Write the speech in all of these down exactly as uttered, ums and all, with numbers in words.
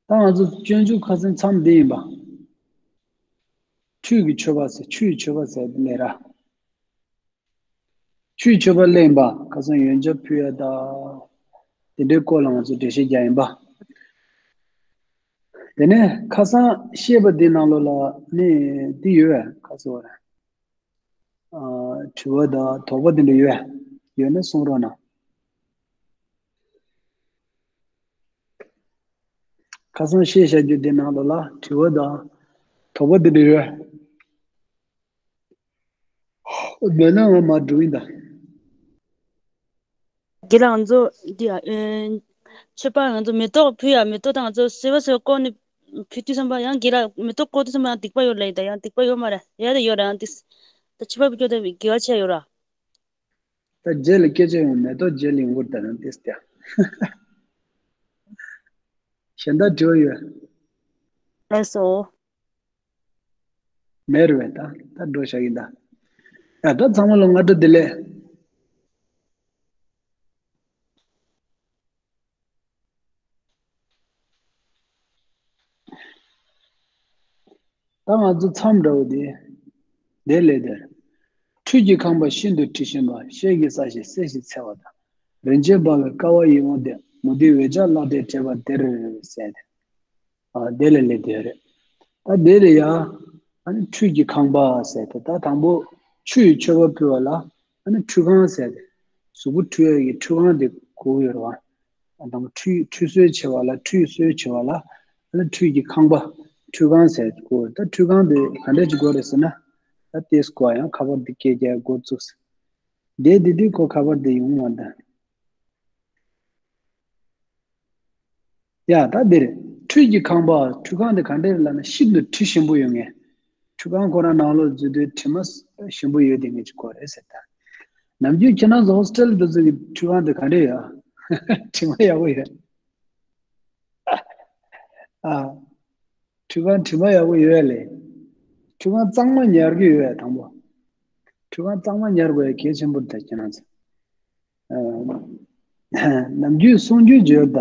ད་ང་ཚོ་སྤྱོད་འཇུག་ཁ་སང་མཚམས་འདི་ཡིན་པ། ཁྲུས་ཀྱི་མཆོད་པ་ཟེར། ཆུའི་མཆོད་པ་ཟེར་ལས་ར། ཆུའི་མཆོད་པ་ལེན་པ། ཁ་སང་ཡོན་ཆབ་ཕུལ་ཡ་ད། དེ་འདྲའི་སྐོར་ལ་ང་ཚོ་འགྲེལ་བཤད་རྒྱག་ཡིན་པ། དེ་ནས་ཁ་སང་བཤད་པ་འདི་ནང་ལོགས་ལ་ནི་འདི་ཡོད་པས། ཁ་སང་བ་ར། ཨ། དྲི་བ་དང་དོགས་པ་དེ་འདྲ་ཡོད་པས། ཡོད་ན་གསུང་རོགས་གནང་། ཁ་སང་བཤད་བཞག་རྒྱུ་འདི་ནང་ལོགས་ལ་དྲི་བ་དང་དོགས་པ་དེ་འདྲ་ཡོད་པས། མེད་ན་ང་མར་འགྲོ་ཡིན་ད། རྒན་ལགས། ང་ཚོ་འདི་ཡ། ཨེ། མཆོད་པ་ང་ཚོ་མེ་ཏོག་ཕུལ་ཡ། མེ་ཏོག་དང་ང་ཚོ་སེར་བ་སེར་བ་བཀོག་ནས་ཕུལ་དུས་ཙམ་པ་ཡང་རྒན་ལགས་མེ་ཏོག་བཀོག་དུས་ཙམ་པ་ཡང་སྡིག་པ་ཡོད་ལབ་ཡིན་ད། ཡང་སྡིག་པ་ཡོད་མ་རེད། ཡ་དེ་ཡོད་ར། ཡང་དེ་ད་མཆོད་པ་ཕུལ་རྒྱུ་དེ་དགེ་བ་ཆེ་ཡོད་ར། ད་རྗེས་ལ་སྐད་ཆ་ཡོང་། མེ་ཏོག་རྗེས་ལ་ཡོང་གི་རེད། ད་ཡང་དེ་སྟེ། གཞན་དག་དྲི་བ་ཡོད་པས། ལགས་སོ། མེད་རེད་པས། ད་ད་འགྲོ་བཞག་གི་ཡིན་ད། ཡ་ད་ཚང་མ་ལ་སྔ་དྲོ་བདེ་ལེགས། ད་ང་ཚོ་མཚམས་འདྲ་བོ་དེ་འདི་ལས་དེར། ཁྲུས་ཀྱི་ཁང་པ་ཤིན་ཏུ་དྲི་ཞིམ་པ། ཤེལ་གྱི་ས་གཞི་གསལ་ཞིང་འཚེར་བ་དང་། རིན་ཆེན་འབར་བའི་ཀ་བ་ཡིད་འོང་ལྡན། མུ་ཏིག་འོད་ཆགས་ལྷ་འདྲེས་བྲེས་པ་དེར་ཟེར་ཏེ། ཨ། དེ་ལ་ལས་དེ་རེད། ད་དེ་ལ་ཡ། ཨ་ནི་ཁྲུས་ཀྱི་ཁང་པ་ཟེར་ཏེ། ད་དང་པོ་ཆུ་ཡི་མཆོད་པ་ཕུལ་བ་ལ་ཨ་ནི་ཁྲུས་ཁང་ཟེར་ཏེ། གཟུགས་པོ་ཁྲུས་ཡ་གི་ཁྲུས་ཁང་དེ་གོ་ཡོད་རེད་པ། ཨ། དང་པོ་ཁྲུས་ཁྲུས་གསོལ་བྱེད་པ་ལ། ཁྲུས་གསོལ་བྱེད་པ་ལ་ཨ་ནི་ཁྲུས་ཀྱི་ཁང་པ། ཁྲུས་ཁང་ཟེར་གོ། ད་ཁྲུས་ཁང་དེ་ག་འདྲ་ཅིག་དགོས་རེད་ཟེར་ན། ད་དེ་སྐོར་ཡང་ཁ་པར་དེ་སྐད་རྒྱག་འགོ་བཙུགས། དེ་དེ་དུས་ཁོ་ཁ་པར་དེ་ཡོང་བ་འདྲ། ཡ་ད་འདིར། ཁྲུས་ཀྱི་ཁང་པ། ཁྲུས་ཁང་དེ་ག་འདྲ་རེད་ལབ་ན་ཤིན་ཏུ་དྲི་ཞིམ་པོ་ཡོད་མཁན། ཁྲུས་ཁང་ཁོ་རང་ནང་ལོགས་འཛུལ་དུས་དྲི་མ་ཞིམ་པོ་ཡོད་དེ་ངེས་ཅིག་དགོས་རེད་ཟེར་ད། ནམ་རྒྱུན་ཁྱེད་རང་ཚོ་ཧོ་སི་ཊེལ་དེ་ཚོ་གི་ཁྲུས་ཁང་དེ་ག་འདྲ་ཡོད། དྲི་མ་ཡག་པོ་ཡོད། ཨ། ཁྲུས་ཁང་དྲི་མ་ཡག་པོ་ཡོད་ལེ། ཁྲུས་ཁང་གཙང་མ་ཉར་གི་ཡོད་དང་པོ། ཁྲུས་ཁང་གཙང་མ་ཉར་དགོས་ཡ་གལ་ཆེན་པོ་རེད་ད་ཁྱེད་རང་ཚོ། ཨ། ནམ་རྒྱུན་གསུང་རྒྱུན་བརྗོད་ད།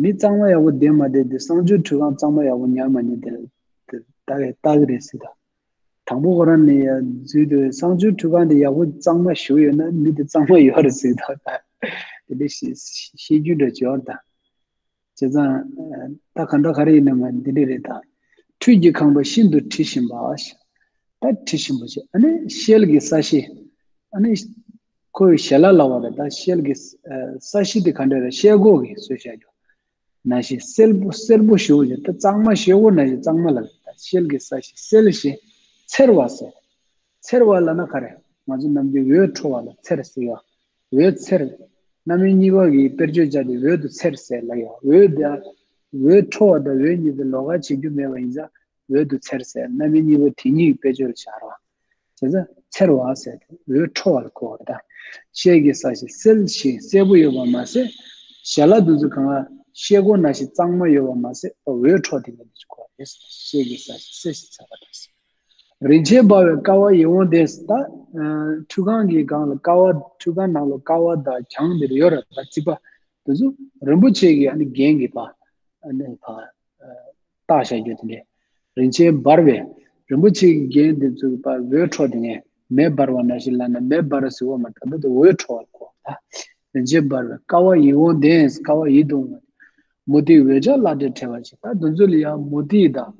མི་གཙང་མ་ཡག་པོ་བསྡད་མ་བསྡད་དེ་གསང་སྤྱོད་ཁྲུས་ཁང་གཙང་མ་ཡག་པོ་ཉར་མ་ཉར་དེ་ལ་ལྟ་གི་ལྟ་གི་རེད་ཟེར་ད། དང་པོ་ཁོ་རང་ནས་ཡ་འཛུལ་དུས་གསང་སྤྱོད་ཁྲུས་ཁང་དེ་ཡག་པོ་གཙང་མ་ཞིག་ཡོད་ན་མི་དེ་གཙང་མ་ཡོད་རེད་ཟེར་ད། དེ་འདྲ་བཤད་བཤད་རྒྱུན་འདྲ་བྱེད་པ་ད། བྱས་ཙང་། ད་ག་འདྲ་ག་རེ་ཡིན་ནའང་འདི་འདྲ་རེད་ད། ཁྲུས་ཀྱི་ཁང་པ་ཤིན་ཏུ་དྲི་ཞིམ་པ། ད་དྲི་ཞིམ་པོ་ཞིག་ཨ་ནི་ཤེལ་གྱི་ས་གཞི། ཨ་ནི་ཁོའི་ཞལ་ལག་ལབ་པ་རེད་ད། ཤེལ་གྱི་ས་གཞི་དེ་ག་འདྲ་རེད། ཤེལ་སྒོ་གི་བཟོས་བཞག་རྒྱུ་ནང་བཞིན་སེར་པོ་སེར་པོ་ཞེ་པོ་ཞིག་ད་གཙང་མ་ཞེ་པོ་ནང་བཞིན་གཙང་མ་ལབ་རེད་ད། ཤེལ་གྱི་ས་གཞི་གསལ་ཞིང་འཚེར་བ་ཟེར། འཚེར་བ་ལབ་ན་ག་རེ། ང་ཚོ་ནམ་རྒྱུན་འོད་འཕྲོ་བ་ལ་འཚེར་ཟེར་ཡ། འོད་འཚེར། རྣམ་དབྱེ་གཉིས་པ་གི་དཔེར་བརྗོད་བྱ་དེ་འོད་དུ་འཚེར་ཟེར་ལབ་ཡ། འོད་དེ། འོད་འཕྲོ་བ་དང་འོད་གཉིས་དེ་ལོགས་ཀ་བྱེད་རྒྱུ་མེད་པ་ཡིན་ཙང་འོད་དུ་འཚེར་ཟེར། རྣམ་དབྱེ་གཉིས་པ་དེ་ཉིད་ཀྱི་དཔེར་བརྗོད་ལ་བྱ་རོགས། བྱས་ཙང་འཚེར་བ་ཟེར་ཏེ་འོད་འཕྲོ་བ་ལ་གོ་བ་དང་། ཤེལ་གྱི་ས་གཞི་གསལ་ཞིང་གསལ་པོ་ཡོད་པ་མ་ཟད། ཞལ་ལག་དེ་ཚོ་གང་ལ་ཤེལ་སྒོ་ནང་བཞིན་གཙང་མ་ཡོད་པ་མ་ཟད་འོད་འཕྲོ་དེ་ངས་འདི་ཚོ་གོ་བ་རེད། ཤེལ་གྱི་ས་གཞི་གསལ་ཞིང་འཚེར་བ་དང་། རིན་ཆེན་འབར་བའི་ཀ་བ་ཡིད་འོང་ལྡན། ད་ཁྲུས་ཁང་གི་སྒང་ལ་ཀ་བ། ཁྲུས་ཁང་ནང་ལ་ཀ་བ་དང་གྱང་འདིར་ཡོད་ར། ད་རྩིག་པ་དེ་ཚོ་རིན་པོ་ཆེ་གི་ཨ་ནི་རྒྱན་གྱིས་ཕར་ཨ་ནི་ཕར་བཏགས་བཞག་རྒྱུ་དེ་འདྲས། རིན་ཆེན་འབར་བའི། རིན་པོ་ཆེ་གི་རྒྱན་དེ་ཚོ་གི་ཕར་འོད་འཕྲོ་དེ་ངས་མེ་འབར་བ་ནང་བཞིན་ལབ་ན་མེ་འབར་ཟེར་བ་མ་ད་ད་དུ་འོད་འཕྲོ་བ་གོ་ད། རིན་ཆེན་འབར་བའི་ཀ་བ་ཡིད་འོང་ལྡན། ཀ་བ་ཡིད་དུ་འོང་བ། མུ་ཏིག་འོད་ཆགས་ལྷ་འདྲེས་བྲེས་པ་ཞིག་ད་དེ་ཚོ་ལ་ཡང་མུ་ཏིག་དང་།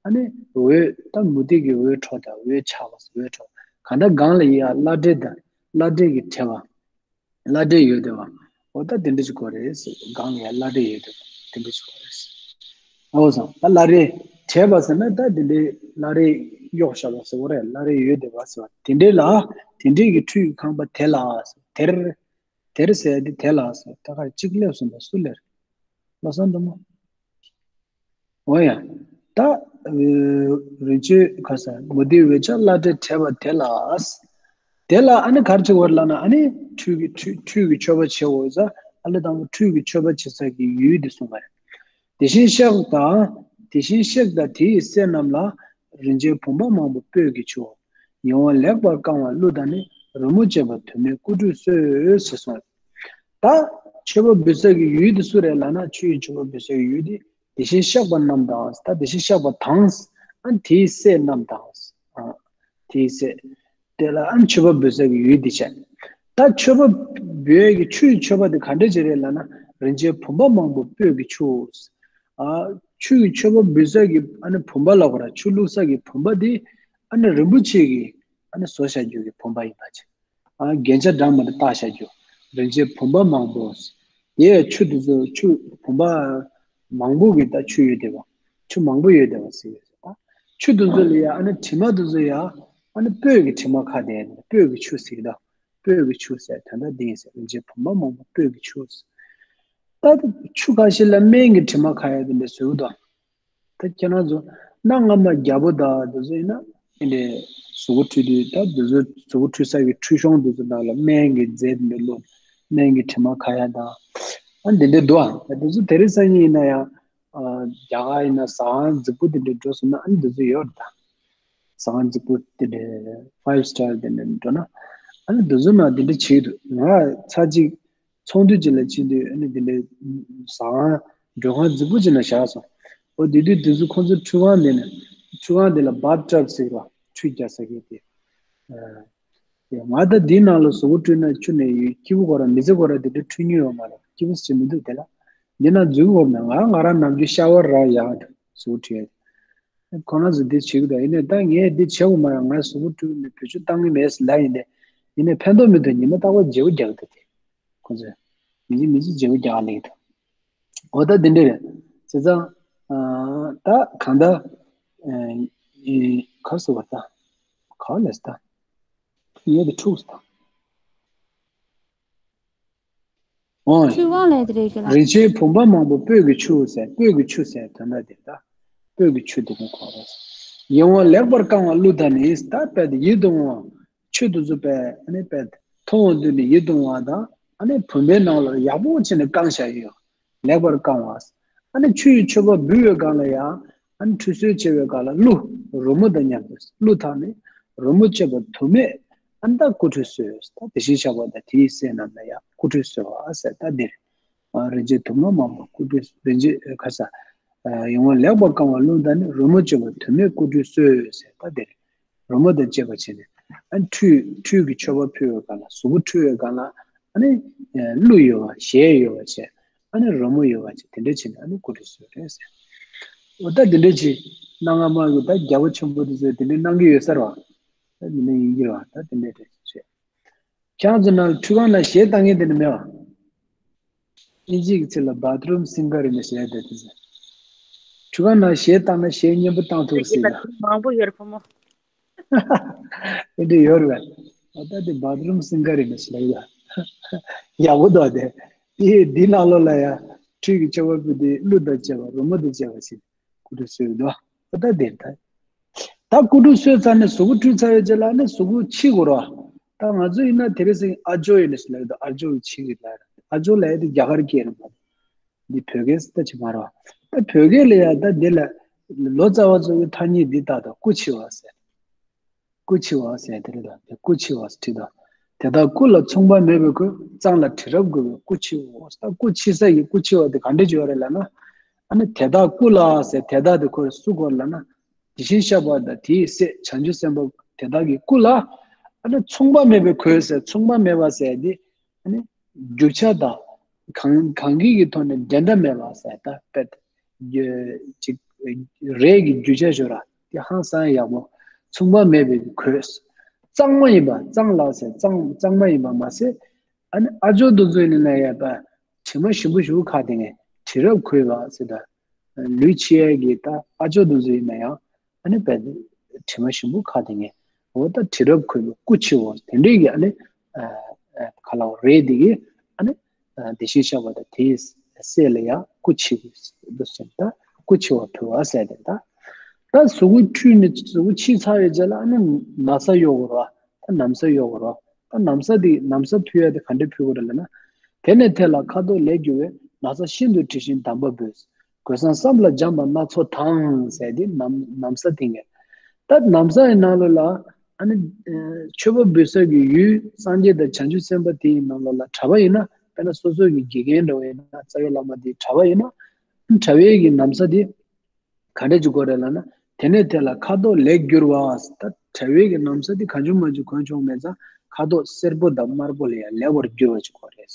ཨ་ནི་འོད། ད་མུ་ཏིག་གི་འོད་འཕྲོ་དང་འོད་ཆགས་པ་འོད་འཕྲོ། གང་ལྟར་སྒང་ལ་ཡ་ལྷ་འདྲེ་དང་ལྷ་འདྲེ་གིས་བྲེས་པ། ལྷ་འདྲེ་ཡོད་བསྡད་པ། འོ་ད་དེ་འདྲ་ཞིག་གོ་རེད་ཟེར། སྒང་ལ་ཡ་ལྷ་འདྲེ་ཡོད་བསྡད་པ་དེ་འདྲ་ཞིག་གོ་རེད་ཟེར། འོ་སོང་ད་ལྷ་རེ་བྲེས་པ་ཟེར་ན་ད་དེ་འདྲའི་ལྷ་རེ་གཡོགས་བཞག་པ་ཟེར་བ་རེད། ལྷ་རེ་ཡོད་བསྡད་པ་ཟེར་བ་དེ་འདྲའི་ལ། དེ་འདྲའི་གི་ཁྲུས་ཁང་པ་དེ་ལ་ཟེར་དེར། དེར་ཟེར་དེ་དེ་ལ་ཟེར། ད་ག་རེ་གཅིག་སླེབས་སོང་ད་སུ་ལེར། ལོ་སོང་འདུག་མོ། འོ་ཡ། ད། རི་ཆོས་ཁ་ས་མུ་ཏིག་འོད་ཆགས་ལྷ་འདྲེས་བྲེས་པ་དེ་ལ། དེ་ལ་ཨ་ནི་ག་རེ་བྱེད་དགོས་རེད་ལབ་ན་ཨ་ནི་ཁྲུས་ཀྱི་ཁྲུས་ཁྲུས་ཀྱི་མཆོད་པ་བྱེད་དགོས་ས་ཨ་ལེ་དང་པོ་ཁྲུས་ཀྱི་མཆོད་པ་བྱེད་ས་གི་ཡུལ་དེ་གསུངས་པ་རེད། དེ་བཞིན་གཤེགས་དང་། དེ་བཞིན་གཤེགས་དང་དེ་ཡི་སྲས་རྣམས་ལ། རིན་ཆེན་བུམ་པ་མང་པོ་སྤོས་ཀྱིས་ཕྱུག་ཡིད་འོང་ལེགས་པར་བཀང་བ་གླུ་དང་ནི། རོལ་མོ་བཅས་པ་དུ་མས་སྐུ་ཁྲུས་གསོལ་ཟེར་གསུངས། ད་མཆོད་པ་འབུལ་ས་གི་ཡུལ་དེ་སུ་རེད་ལབ་ན་ཆོས་ཀྱི་མཆོད་པ་འབུལ་ས་གི་ཡུལ་དེ་ དེ་བཞིན་གཤེགས་པ་རྣམས་དང་། ད་དེ་བཞིན་གཤེགས་པ་དང་། ཨ་དེའི་སྲས་རྣམས་དང་། ཨ་དེའི་སྲས། དེ་ལ་ཨ་མཆོད་པ་འབུལ་ས་གི་ཡུལ་དེ་བྱས། ད་མཆོད་པ་འབུལ་ཡས་ཀྱི་ཆུ་ཡི་མཆོད་པ་དེ་ག་འདྲ་ཅིག་རེད་ལབ་ན། རིན་ཆེན་བུམ་པ་མང་པོ་སྤོས་ཀྱི་ཆུ། ཨ་ཆུ་ཡི་མཆོད་པ་འབུལ་ས་གི་ཨ་ནི་བུམ་པ་ལབ་དགོས་ར། ཆུ་བླུགས་ས་གི་བུམ་པ་དེ་ཨ་ནི་རིན་པོ་ཆེ་གི་ཨ་ནི་བཟོ་བྱ་རྒྱུ་གི་བུམ་པ་ཡིན་པ་བྱས། ཨ་རྒྱན་ཆ་འདྲ་མི་འདྲ་བཏགས་བཞག་རྒྱུ། རིན་ཆེན་བུམ་པ་མང་པོ། དེ་ཡང་ཆུ་དེ་ཚོ་ཆུ་བུམ་པ་མང་པོ་གི་ད་ཆུ་ཡོད་བསྡད་པ། ཆུ་མང་པོ་ཡོད་བསྡད་པ་ཟེར་ཡོད་ཟེར་ད། ཆུ་དེ་ཚོ་ལ་ཡང་ཨ་ནི་དྲི་མ་དེ་ཚོ་ཡང་ཨ་ནི་སྤོས་ཀྱི་དྲི་མ་ཁ་དེ་སྤོས་ཀྱི་ཆུ་ཟེར་ད། སྤོས་ཀྱི་ཆུ་ཟེར་དོན་དག་འདི་ཡིན་ཟེར། རིན་ཆེན་བུམ་པ་མང་པོ་སྤོས་ཀྱི་ཆུ་ཟེར། ད་ཆུ་ཁ་ཤས་ལ་སྨན་གྱི་དྲི་མ་ཁ་ཡ་དེ་འདྲ་བཟོས་འདུག་ད་ཁྱེད་རང་ཚོ་གནའ་སྔ་མ་རྒྱལ་པོ་དང་དེ་ཚོ་ཡིན་ན་དེ་འདྲའི་གཟུགས་པོ་འཁྲུད་དུས། ད་དེ་ཚོ་གཟུགས་པོ་འཁྲུད་ས་གི་འཁྲུད་གཞོང་དེ་ཚོ་ནང་ལ་སྨན་གྱི་རྫས་དེ་འདྲ་བླུགས། སྨན་གྱི་དྲི་མ་ཁ་ཡ་དང་། ཨ་འདི་འདྲ་འདུག་ཨ་དེ་ཚོ་དེ་རིང་སང་ཉིན་ཡིན་ན་ཡང་། ཨ་རྒྱ་གར་ཡིན་ན་ཟ་ཁང་རྫིག་པོ་དེ་འདྲ་འགྲོ་སོང་ན་ཨ་ནི་དེ་ཚོ་ཡོད་རེད་ད། ཟ་ཁང་རྫིག་པོ་དེ་འདྲའི་ཕའིབ་སི་ཊར་དེ་འདྲ་འགྲོ་ན། ཨ་ནི་དེ་ཚོ་ནང་དེ་འདྲ་བྱེད་ཀྱི་འདུག་ང་ཚར་གཅིག་ཚོང་འདུས་ཅིག་ལ་ཕྱིན་དུས། ཨ་ནི་དེ་འདྲའི་ཟ་ཁང་མགྲོན་ཁང་རྫིག་པོ་ཅིག་ནང་བཞག་སོང་། འོ་དེ་དུས་དེ་ཚོ་ཁོང་ཚོ་ཁྲུས་ཁང་དེ་ནས། ཁྲུས་ཁང་དེ་ལ་བཱཐ་ཊབ་ཟེར་བ། ཆུ་རྒྱག་ས་གི་དེ། ཨ་ང་ད་འདི་ནང་ལ་གཟུགས་པོ་བཀྲུས་ན་ཆུ་ནས་ཡོད། སྐྱིད་པོ་ཁོ་རང་མི་ཚེ་ཁོ་རང་དེ་འདྲ་འཁྲུད་མྱོང་ཡོད་མ་རེད། སྐྱིད་པོ་ཞིག་མི་འདུག་དེ་ལ་འདི་ནང་འཛུལ་གྱི་ཡོད་མ་རེད། ང་ང་རང་ནམ་རྒྱུན་ཤ་ཝར་རང་ཡག་འདུག་གཟུགས་པོ་བཀྲུས་ཡ། ཁོ་རང་ཚོ་འདི་བྱེད་ཀྱི་འདུག་ཡིན་ནའི་ད་ངས་འདི་བྱེད་དགོས་མ་རེད། ང་གཟུགས་པོ་བཀྲུས་ནས་བེད་སྤྱོད་བཏང་གི་མེད་ཟེར་ལབ་ཡིན་ཏེ། ཡིན་ནའི་ཕན་ཐོགས་མི་འདུག་ཉི་མ་རྟག་པར་བརྗེ་པོ་རྒྱག་གི་འདུག་དེ། ཁོ་ཚོས་མི་ཚེ་མི་ཚེ་བརྗེ་པོ་རྒྱག་ག་སླེབས་ཀྱི་འདུག་འོ་ད་འདི་འདྲ་རེད། བྱས་ཙང་ཨ་ད་གང་ལྟར་ཨ་ཨེ་ག་རེ་ཟེར་བ་ད། ག་རེ་ལབ་ད། ངས་དེ་འཁྲུགས་སོང་ད། འོ། ཁྲུས་ཁང་ལས་དེ་རེད་ཀྱི་ལ། རིན་ཆེན་བུམ་པ་མང་པོ་སྤོས་ཀྱི་ཆུ་ཟེར། སྤོས་ཀྱི་ཆུ་ཟེར་དོན་དག་དེ་ད། སྤོས་ཀྱི་ཆུ་དེ་ནི་གོ་རེད། ཡིད་འོང་ལེགས་པར་བཀང་བ་གླུ་དང་ནི། ད་དཔེ་དེ་ཡིད་དུ་འོང་བ། ཆུ་དེ་ཚོ་དཔེ་ཨ་ནི་དཔེ་མཐོང་བ་འདུག་ནི་ཡིད་དུ་འོང་བ་དང་། ཨ་ནི་བུམ་པའི་ནང་ལ་ཡག་པོ་བྱས་ནས་བཀང་བཞག་ཡོད། ལེགས་པར་བཀང་བ། ཨ་ནི་ཆུ་ཡི་མཆོད་པ་འབུལ་བའི་སྒང་ལ་ཡང་། ཨ་ནི་ཁྲུས་གསོལ་བྱེད་པའི་སྒང་ལ་གླུ། རོལ་མོ་དང་མཉམ་དུ། གླུ་དང་ནི་རོལ་མོ་བཅས་པ་དུ་མས། ཨ་ནི་ད་སྐུ་ཁྲུས་གསོལ། ད་དེ་བཞིན་གཤེགས་པ་དང་དེའི་སྲས་རྣམས་ལ་ཡང་སྐུ་ཁྲུས་གསོལ་བ་ཟེར་ད་འདིར། ཨ་རིན་ཆེན་དུ་མ་མང་པོ་སྐུ་ཁྲུས། རིན་ཆེན་ཁ་ས། ཡིད་འོང་ལེགས་པར་བཀང་བ་གླུ་དང་ནི། རོལ་མོ་བཅས་པ་དུ་མས་སྐུ་ཁྲུས་གསོལ་ཟེར་ད་འདིར། རོལ་མོ་དང་བཅས་པ་བྱས་ནས། ཨ་ནི་ཁྲུས་ཁྲུས་ཀྱི་མཆོད་པ་ཕུལ་བའི་སྒང་ལ། གཟུགས་པོ་འཁྲུ་བའི་སྒང་ལ། ཨ་ནི་གླུ་ཡོད་པ། གཞས་ཡོད་པ་བྱས། ཨ་ནི་རོལ་མོ་ཡོད་པ་བྱས། དེ་འདྲ་བྱས་ནས་ཨ་ནི་སྐུ་ཁྲུས་གསོལ་རེད་ཟེར། འོ་ད་དེ་འདྲ་བྱས། གནའ་སྔ་མ་གི་ད་རྒྱལ་པོ་ཆེན་པོ་དེ་ཚོས་དེ་འདྲ་གནང་གི་ཡོད་ས་རེད་བ། ད་དེ་འདྲ་ཡིན་གྱི་རེད་བ། ད་དེ་འདྲ་རེད་བྱས། ཁྱེད་ཚོ་ནང་ཁྲུས་ཁང་ནང་གཞས་བཏང་མཁན་དེ་འདྲ་མེད་བ། ཨིན་ཇི་གི་ཚིག་ལ་བྷ་ཐི་རུམ་སིང་གར་ཡིན་ན་ཞེས་དེ་དེ་ཟེར། ཁྲུས་ཁང་ནང་གཞས་བཏང་ན་གཞས་སྙན་པོ་བཏང་ཐུབ་ཟེར་ན། མང་པོ་ཡོད་རེད་བུ་མོ། དེ་འདྲ་ཡོད་རེད་པས། ད་དེ་བྷ་ཐི་རུམ་སིང་གར་ཡིན་ན་ཞེས་ལབ་ཡ། ཡག་པོ་འདུག་དེ། དེ་འདི་ནང་ལོགས་ལ་ཡ། ཁྲུས་ཀྱི་མཆོད་པ་ཕུལ་དུས་གླུ་དང་བཅས་པ། རོལ་མོ་དང་བཅས་པ་ཞིག་སྐུ་ཁྲུས་གསོལ་འདུག་ད་དེ་ད། ད་སྐུ་ཁྲུས་གསོལ་ཚར་ནས་གཟུགས་པོ་བཀྲུས་ཚར་བའི་རྗེས་ལ་ནི་གཟུགས་པོ་ཕྱིས་དགོས་རེད་བ། ད་ང་ཚོ་ཡིན་ན་དེ་རིང་སང་ཨ་ཇོ་ཡིན་ན་ཞིག་ལབ་ཡོད་དོ། ཨ་ཇོ་གི་ཕྱིས་ཀྱི་ལ། ཨ་ཇོ་ལབ་ཡ་དེ་རྒྱ་གར་སྐད་རེད་མ་གཏོགས། འདི་བོད་སྐད་ད་ཅིག་མ་རེད་བ། ད་བོད་སྐད་ལ་ཡ་ད་འདི་ལ་ལོ་ཙཱ་བ་ཚོ་གི་ཐ་སྙད་འདི་ལྟར་དུ་སྐུ་ཕྱི་བ་ཟེར། སྐུ་ཕྱི་བ་ཟེར་དེ་རེད་ད། དེ་སྐུ་ཕྱི་བ་ཟེར་བྲིས་དང་། དེ་དག་སྐུ་ལ་མཚུངས་པ་མེད་པའི་ཁོས། གཙང་ལ་དྲི་རབ་བཀོད་པའི་སྐུ་ཕྱི་བའོ། ད་སྐུ་ཕྱི་ས་ཡི་སྐུ་ཕྱི་བ་དེ་ག་འདྲ་ཅིག་ཡོད་རེད་ལབ་ན། ཨ་ནི་དེ་དག་སྐུ་ལ་ཟེར་དེ་དག་དེ་ཁོ་སུ་སྐོར་ལབ་ན། དེ་བཞིན་གཤེགས་པ་དང་དེའི་སྲས་བྱང་ཆུབ་སེམས་དཔའ་དེ་དག་གི་སྐུ་ལ། ཨ་ནི་མཚུངས་པ་མེད་པའི་ཁོས་ཟེར། མཚུངས་པ་མེད་པ་ཟེར་དེ། ཨ་ནི་རྒྱུ་ཆ་དང་གང་གང་གི་གི་ཐོག་ནས་འགྲན་ཟླ་མེད་པ་ཟེར། ད་དཔེ་ཅིག་རས་ཀྱི་རྒྱུ་ཆ་ཞོ་ར་དེ་ཧང་སང་ཡག་པོ། མཚུངས་པ་མེད་པའི་གོས། གཙང་མ་ཡིན་པ། གཙང་ལ་ཟེར། གཙང་གཙང་མ་ཡིན་པ་མ་ཟད། ཨ་ནི་ཨ་ཇོ་དུ་ཚོ་ཡིན་ན་ཡ་ད་དྲི་མ་ཞིམ་པོ་ཞིག་ཁ་དེ་ངས་དྲི་རབ་བཀོད་པ་ཟེར། ད་ལུས་ཕྱི་ཡས་ཀྱི་ད་ཨ་ཇོ་དུ་ཚོ་ཡིན་ན་ཡང་། ཨ་ནི་དཔེ་དྲི་མ་ཞིམ་པོ་ཁ་དེ་ངས། འོ་ད་དྲི་རབ་བཀོད་པའི་སྐུ་ཕྱི་བ་དེ་འདྲའི་གི་ཨ་ནི། ཨ་ཨ་ག་ལ་བ་རེད་དེ་གི། ཨ་ནི་ཨ་དེ་བཞིན་གཤེགས་པ་དང་དེའི་སྲས་ལ་ཡང་སྐུ་ཕྱི་བའི་འདུ་ཟེར། ད་སྐུ་ཕྱི་བ་ཕུལ་བ་ཟེར་དེ། ད་ད་གཟུགས་པོ་བཀྲུས་ནས་གཟུགས་པོ་ཕྱི་ཚར་བའི་རྗེས་ལ་ཨ་ནི་ན་བཟའ་གཡོག་དགོས་ར། ད་ན་བཟའ་གཡོག་དགོས་ར། ད་ན་བཟའ་དེ་ན་བཟའ་ཕུལ་ཡ་དེ་ག་འདྲ་ཕུལ་དགོས་ར་ལབ་ན། དེ་ནས་དེ་ལ་ཁ་དོག་ལེགས་བསྒྱུར་བའི། ན་བཟའ་ཤིན་ཏུ་དྲི་ཞིམ་དམ་པ་འབུལ། གོས་བཟང་བསམ་ལ་སྦྱངས་པ་སྣ་ཚོགས་དང་ཟེར་དེ་ན་ན་བཟའ་དེ་ངས། ད་ན་བཟའ་ཡི་ནང་ལོགས་ལ་ཨ་ནི་ཨ་མཆོད་པ་འབུལ་ས་གི་ཡུལ་སངས་རྒྱས་དང་བྱང་ཆུབ་སེམས་དཔའ་དེ་ཡི་ནང་ལོགས་ལ་གྲྭ་པ་ཡིན་ན། དཔེར་ན་སོ་སོ་གི་དགེ་རྒན་འདྲ་བོ་ཡིན་ན། རྩ་བའི་བླ་མ་དེ་གྲྭ་པ་ཡིན་ན། གྲྭ་པའི་གི་ན་བཟའ་དེ་ག་འདྲ་ཅིག་དགོས་རེད་ལབ་ན། དེ་ནས་དེ་ལ་ཁ་དོག་ལེགས་བསྒྱུར་བ། ད་གྲྭ་པའི་གི་ན་བཟའ་དེ་གང་བྱུང་མང་བྱུང་གོན་ཆོག་མེད་ཙང་། ཁ་དོག་སེར་པོ་དང་དམར་པོ་ལ་ཡང་ལེགས་པར་བསྒྱུར་བ་ཅིག་དགོས་རེད།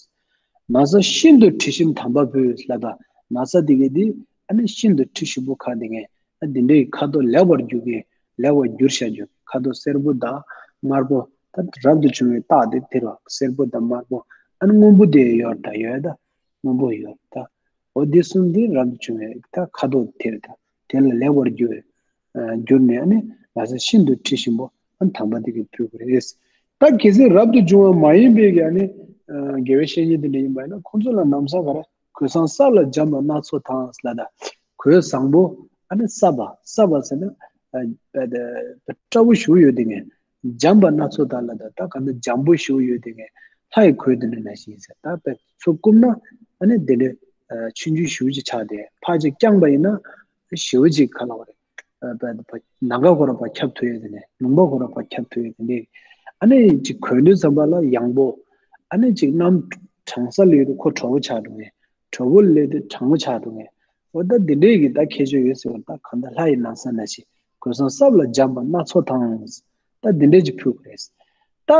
ན་བཟའ་ཤིན་ཏུ་དྲི་ཞིམ་དམ་པ་ཕུལ་ལབ་ད། ན་བཟའ་དེ་གི་དེ་ཨ་ནི་ཤིན་ཏུ་དྲི་ཞིམ་པོ་ཁ་དེ་ངས་ཨ་འདི་འདྲའི་ཁ་དོག་ལེགས་པར་བསྒྱུར་གི། ལེགས་པར་བསྒྱུར་བྱ་རྒྱུ། ཁ་དོག་སེར་པོ་དང་དམར་པོ། ད་རབ་ཏུ་བྱུང་བའི་རྟགས་དེ་དེ་རེད་བ། སེར་པོ་དང་དམར་པོ། ཨ་ནི་སྔོན་པོ་དེ་ཡོད་ད་ཡོད་ད། སྔོན་པོ་ཡོད་ད། འོ་འདི་གསུམ་འདི་རབ་ཏུ་བྱུང་བའི་ད་ཁ་དོག་དེ་རེད་ད། དེ་ལ་ལེགས་པར་བསྒྱུར་བའི་ཨ་བསྒྱུར་ནས་ཨ་ནི་ན་བཟའ་ཤིན་ཏུ་དྲི་ཞིམ་པོ་ཨ་ནི་དམ་པ་དེ་གི་ཕུལ་དགོས་རེད། ད་གལ་སྲིད་རབ་ཏུ་བྱུང་བ་མ་ཡིན་པའི་གི་ཨ་ནི་ཨ་དགེ་བའི་བཤེས་གཉེན་དེ་འདྲ་ཡིན་པ་ཡིན་ན། ཁོང་ཚོ་ལ་ན་བཟའ་ག་རེ། གོས་བཟང་སྲབ་ལ་འཇམ་པ་སྣ་ཚོགས་དང་ལབ་ད། གོས་བཟང་པོ་ཨ་ནི་སྲབ་པ། སྲབ་པ་ཟེར་ན་ཨ་ཨ་སྤྲ་བོ་ཞེ་པོ་ཡོད་དེ་ངས། འཇམ་པ་སྣ་ཚོགས་དང་ལབ་ད། ད་གང་ལྟར་འཇམ་པོ་ཞེ་པོ་ཡོད་དེ་ངས། ལྷ་ཡི་གོས་དེ་འདྲ་ནང་བཞིན་ཟེར། ད་དཔེ་ཚུར་བཀུམ་ན་ཨ་ནི་དེ་འདྲའི་ཨ་ཆུང་ཆུང་ཞེ་པོ་ཅིག་ཆགས་ཏེ། ཕར་ཅིག་བརྐྱངས་པ་ཡིན་ན་ཞེ་པོ་ཅིག་ག་ལབ་དགོས་རེད། ཨ་ནམ་མཁའ་ཁོ་རང་ཕར་ཁྱབ་ཐུབ་ཡས་དེ་ནས། ལུང་པ་ཁོ་རང་ཕར་ཁྱབ་ཐུབ་ཡས་དེ་འདྲའི། ཨ་ནི་ཅིག་གོན་དུས་ཙམ་པ་ལ་ཡང་པོ། ཨ་ནི་ཅིག་གནམ་གྲང་ས་སླེབས་དུས་ཁོ་དྲོ་པོ་ཆགས་འགྲོ་ངེས། དྲོ་པོ་སླེབས་དུས་གྲང་མོ་ཆགས་འགྲོ་ངེས། འོ་ད་འདི་འདྲའི་གི་ད་ཁྱད་ཆོས་ཡོད་ཟེར་བ། ད་གང་ལྟར་ལྷ་ཡི་ན་བཟའ་ནང་བཞིན་གོས་བཟང་སྲབ་ལ་འཇམ་པ་སྣ་ཚོགས་དང་། ད་འདི་འདྲའི་ཅིག་ཕུལ་དགོས་རེད། ད་ཨ་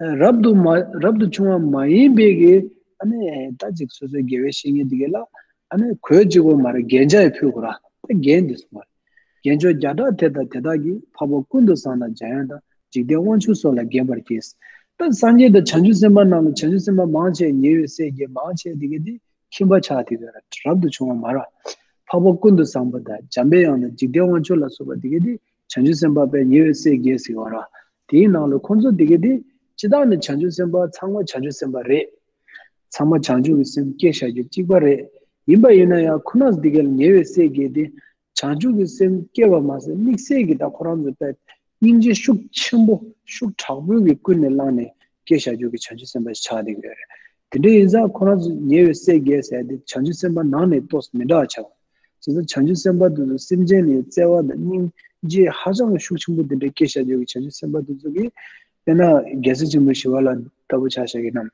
ཨ་རབ་ཏུ་མ་རབ་ཏུ་བྱུང་བ་མ་ཡིན་པའི་གི་ཨ་ནི་ད་ཅིག་སོ་སོའི་དགེ་བའི་བཤེས་གཉེན་དེ་གི་ལ་ཨ་ནི་གོས་གཅིག་པོ་མ་རེད། རྒྱན་ཆ་ཡང་ཕུལ་དགོས་ར། ད་རྒྱན་འདི་གསུངས་པ་རེད། རྒྱན་མཆོག་བརྒྱ་ཕྲག་དེ་དང་དེ་དག་གིས། འཕགས་པ་ཀུན་ཏུ་བཟང་དང་འཇམ་དབྱངས་དང་། འཇིག་རྟེན་དབང་ཕྱུག་སོགས་ལ་བརྒྱན་པར་བགྱི། ད་སངས་རྒྱས་དང་བྱང་ཆུབ་སེམས་དཔའ་རྣམས་ལ་བྱང་ཆུབ་སེམས་དཔའ་མང་ཆེ། ཉེ་བའི་སྲས་བརྒྱད་མང་ཆེ་དེ་གི་དེ་ཁྱིམ་པ་ཆགས་དེ་གི་ར། རབ་ཏུ་བྱུང་བ་མ་ར། འཕགས་པ་ཀུན་ཏུ་བཟང་པོ་དང་འཇམ་པའི་དབྱངས་དང་འཇིག་རྟེན་དབང་ཕྱུག་ལ་སོགས་པ་དེ་གི་དེ་བྱང་ཆུབ་སེམས་དཔའ་པའི་ཉེ་བའི་སྲས་བརྒྱད་ཟེར་བ་ར། དེའི་ནང་ལ་ཁོང་ཚོ་དེ་གི་དེ་སྤྱིར་བཏང་ནས་བྱང་ཆུབ་སེམས་དཔའ་ཚང་མ་བྱང་ཆུབ་སེམས་དཔའ་རེད། ཚང་མ་བྱང་ཆུབ་ཀྱི་སེམས་སྐྱེ་བྱ་རྒྱུ་གཅིག་པ་རེད། ཡིན་པ་ཡིན་ན་ཡང་ཁོ་རང་ཚོ་དེ་གའི་ཉེ་བའི་སྲས་བརྒྱད་དེ་བྱང་ཆུབ་ཀྱི་སེམས་སྐྱེ་བ་མ་ཟད། དམིགས་བསལ་གྱི་ད་ཁོ་རང་ཚོ་དཔེ་སྙིང་རྗེ་ཤུགས་ཆེན་པོ་ཤུགས་དྲག་པོའི་གི་ཀུན་ནས་བསླངས་ནས་སྐྱེ་བྱ་རྒྱུ་གི་བྱང་ཆུབ་སེམས་དཔའ་ཞིག་ཆགས་བསྡད་ཀྱི་ཡོད་རེད། དེ་འདྲ་ཡིན་ཙང་ཁོ་རང་ཚོ་ཉེ་བའི་སྲས་བརྒྱད་ཟེར་དེ་བྱང་ཆུབ་སེམས་དཔའ་ནང་ནས་ཏོག་ཙམ་མི་འདྲ་བ་ཆགས་པ། བྱས་ཙང་བྱང་ཆུབ་སེམས་དཔའ་དེ་ཚོ་སེམས་ཅན་ལ་བརྩེ་བ་དང་སྙིང་རྗེ་ཧ་ཅང་ཤུགས་ཆེན་པོ་དེ་འདྲ་སྐྱེ་བྱ་རྒྱུ་གི་བྱང་ཆུབ་སེམས་དཔའ་དེ་ཚོ་གིས་དཔེར་ན་རྒྱལ་སྲས་ཆེན་པོ་ཞི་བ་ལྷ་ལྟ་བུ་ཆ་བཞག་གི་ན།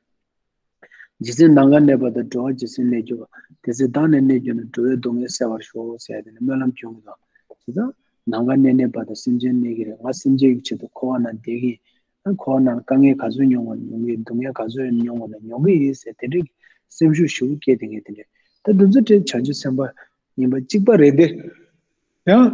ཇི་སྲིད་ནམ་མཁའ་གནས་པ་དང་། འགྲོ་བ་ཇི་སྲིད་གནས་གྱུར་པ། དེ་སྲིད་བདག་ནི་གནས་གྱུར་ན། འགྲོ་བའི་སྡུག་བསྔལ་སེལ་བར་ཤོག་ཟེར་ཏེ་ནི་སྨོན་ལམ་སྐྱོན་གྱི་འདུག། བྱས་ཙང་ནམ་མཁའ་གནས་གནས་པ་དང་སེམས་ཅན་གནས་ཀྱི་རེད། ང་སེམས་ཅན་གྱི་ཆེད་དུ་འཁོར་བ་ནང་བསྡད་ཀྱི་ཡིན། ཨ་འཁོར་བ་ནང་དཀའ་ངལ་ག་ཚོད་མྱོང་བ་མྱོང་གི། སྡུག་བསྔལ་ག་ཚོད་མྱོང་བ་ན་མྱོང་གི་ཡིན་ཟེར། དེ་འདྲའི་སེམས་ཤུགས་ཞེ་པོ་སྐྱེས་དེ་ངས་དེ་འདྲའི་ད་དེ་ཚོ་དེ་བྱང་ཆུབ་སེམས་དཔའ་ཡིན་པ་གཅིག་པ་རེད་དེ། ཡང་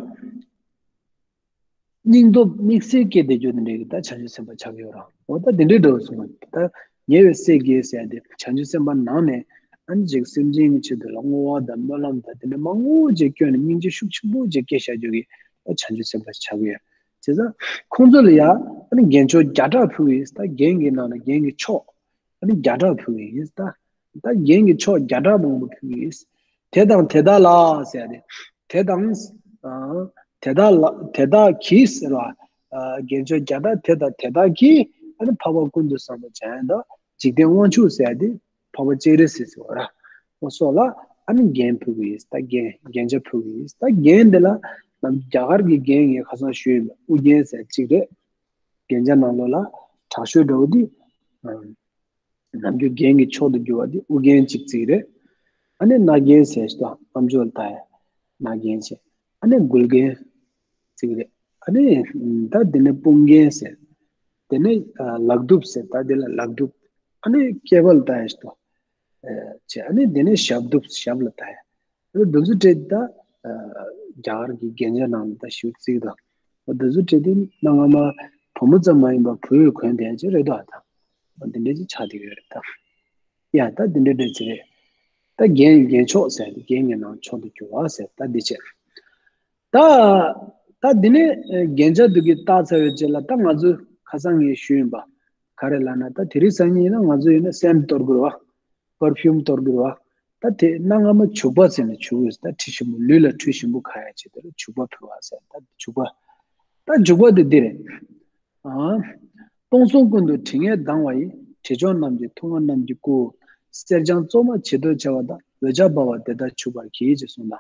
སྙིང་སྟོབས་དམིགས་བསལ་སྐྱེས་བསྡད་རྒྱུ་དེ་འདྲའི་གི་ད་བྱང་ཆུབ་སེམས་དཔའ་ཆགས་ཡོད་རང་། འོ་ད་དེ་འདྲའི་འདྲ་བོ་གསུངས་པ། ད་ཉེ་བའི་སྲས་བརྒྱད་ཟེར་ཡ་དེ་བྱང་ཆུབ་སེམས་དཔའ་ནང་ནས་ཨ་ནི་ཅིག་སེམས་ཅན་གྱི་ཆེད་དུ་ལ་བསྔོ་བ་དང་སྨོན་ལམ་དང་དེ་འདྲ་མང་པོ་ཅིག་བསྐྱོན་ནས་སྙིང་རྗེ་ཤུགས་ཆེན་པོ་ཅིག་སྐྱེ་བཞག་རྒྱུ་གི་ད་བྱང་ཆུབ་སེམས་དཔའ་ཆགས་ཀྱི་ཡོད། བྱས་ཙང་ཁོང་ཚོ་ལ་ཡ་ཨ་ནི་རྒྱན་མཆོག་བརྒྱ་ཕྲག་ཕུལ་གྱི་ཡིན། ད་རྒྱན་གྱི་ནང་ལ་རྒྱན་གྱི་མཆོག་ཨ་ནི་བརྒྱ་ཕྲག་ཕུལ་གྱི་ཡིན། ད་ད་རྒྱན་གྱི་མཆོག་བརྒྱ་ཕྲག་མང་པོ་ཕུལ་གྱི་ཡིན། དེ་དང་དེ་དག་ལ་ཟེར་ཏེ། དེ་དང་། ཨ། དེ་དག་ལ། དེ་དག་གིས་ཟེར་བ། ཨ། རྒྱན་མཆོག་བརྒྱ་ཕྲག་དེ་དང་དེ་དག་གིས་ཨ་ནི་འཕགས་པ་ཀུན་ཏུ་བཟང་པོ་འཇམ་དབྱངས་དང་འཇིག་རྟེན་དབང་ཕྱུག་ཟེར་ཏེ་འཕགས་པ་སྤྱན་རས་གཟིགས་ཟེར་བ་ར། འོ་སོགས་ལ་ཨ་ནི་རྒྱན་ཕུལ་གྱི་ཡིན། ད་རྒྱན་རྒྱན་ཆ་ཕུལ་གྱི་ཡིན། ད་རྒྱན་འདི་ལ་ནམ་རྒྱ་གར་གྱི་རྒྱན་ངས་ཁ་སང་ཞུས་ཡིན་པ། དབུ་རྒྱན་ཟེར་གཅིག་རེད། རྒྱན་ཆ་ནང་ལོགས་ལ་དྲག་ཤོས་འདྲ་བོ་འདི། ཨ། ནམ་རྒྱུན་རྒྱན་གྱི་མཆོག་ཏུ་གྱུར་པ་འདི་དབུ་རྒྱན་གཅིག་བརྩིགས་རེད། ཨ་ནི་རྣ་རྒྱན་ཟེར་ཞིག་དང་། རྣམ་འཇོག་ལ་ལྟ་ཡ་རྣ་རྒྱན་བྱས། ཨ་ནི་མགུལ་རྒྱན་བརྩིགས་རེད། ཨ་ནི་ད་དེ་ནས་དཔུང་རྒྱན་ཟེར། དེ་ནས་ཨ་ལག་གདུབ་ཟེར། ད་དེ་ལ་ལག་གདུབ། ཨ་ནི་སྐེད་པ་ལ་ལྟ་ཡ་ཞིག་དང་། ཨ། བྱས། ཨ་ནི་དེ་ནས་ཞབས་གདུབ། ཞབས་ལ་ལྟ་ཡ། འདི་ཚོ་སྤྲད་དེ་ད་རྒྱ་གར་གྱི་རྒྱན་ཆ་ནང་ལ་ད་ཞུགས་བརྩིགས་དང་། འདི་ཚོ་སྤྲད་དེ་གནའ་སྔ་མ་བུ་མོ་ཙམ་མ་ཡིན་པར་བུ་ཡིས་གོན་བསྡད་ཀྱི་རེད་དོ། ད་འདི་འདྲ་ཅིག་ཆགས་བསྡད་ཡོད་རེད་ད། ཡ་ད་འདི་འདྲ་འདྲ་ཅིག་རེད། ད་རྒྱན་རྒྱན་མཆོག་ཟེར་ཏེ་རྒྱན་གྱི་ནང་མཆོག་ཏུ་གྱུར་པ་ཟེར་ད་འདི་བྱས། ད་ད་འདི་ནས་རྒྱན་ཆ་འདི་གི་བཏགས་ཚར་བའི་རྗེས་ལ་ད་ང་ཚོས་ཁ་སང་ངས་ཞུས་ཡིན་པ། ག་རེ་ལབ་ན། ད་དེ་རིང་སང་ཉིན་ཡིན་ན་ང་ཚོ་ཡིན་ན་སེན་ཊི་གཏོར་དགོས་རེད་བ། པར་ཕིའུམ་གཏོར་དགོས་རེད་བ། ད་དེ་གནའ་སྔ་མོ་བྱུག་པ་ཟེར་ནས་བྱུག་ཡོད། ད་དྲི་ཞིམ་པོ་ལུས་ལ་དྲི་ཞིམ་པོ་ཁ་ཡ་ཆེད་དུ་བྱུག་པ་ཕུལ་བ་ཟེར། ད་བྱུག་པ། ད་བྱུག་པ་དེ་འདི་རེད། ཨ། སྟོང་གསུམ་ཀུན་ཏུ་དྲི་ངད་ལྡང་བ་ཡི། དྲི་མཆོག་རྣམས་ཀྱིས་འཐུང་བ་རྣམས་ཀྱི་སྐུ། གསེར་སྦྱངས་བཙོ་མ་བྱི་དོར་བྱ་བ་དག། འོད་ཆགས་འབར་བ་དེ་དག་བྱུག་པར་བགྱི། ཅེས་གསུངས་ལ།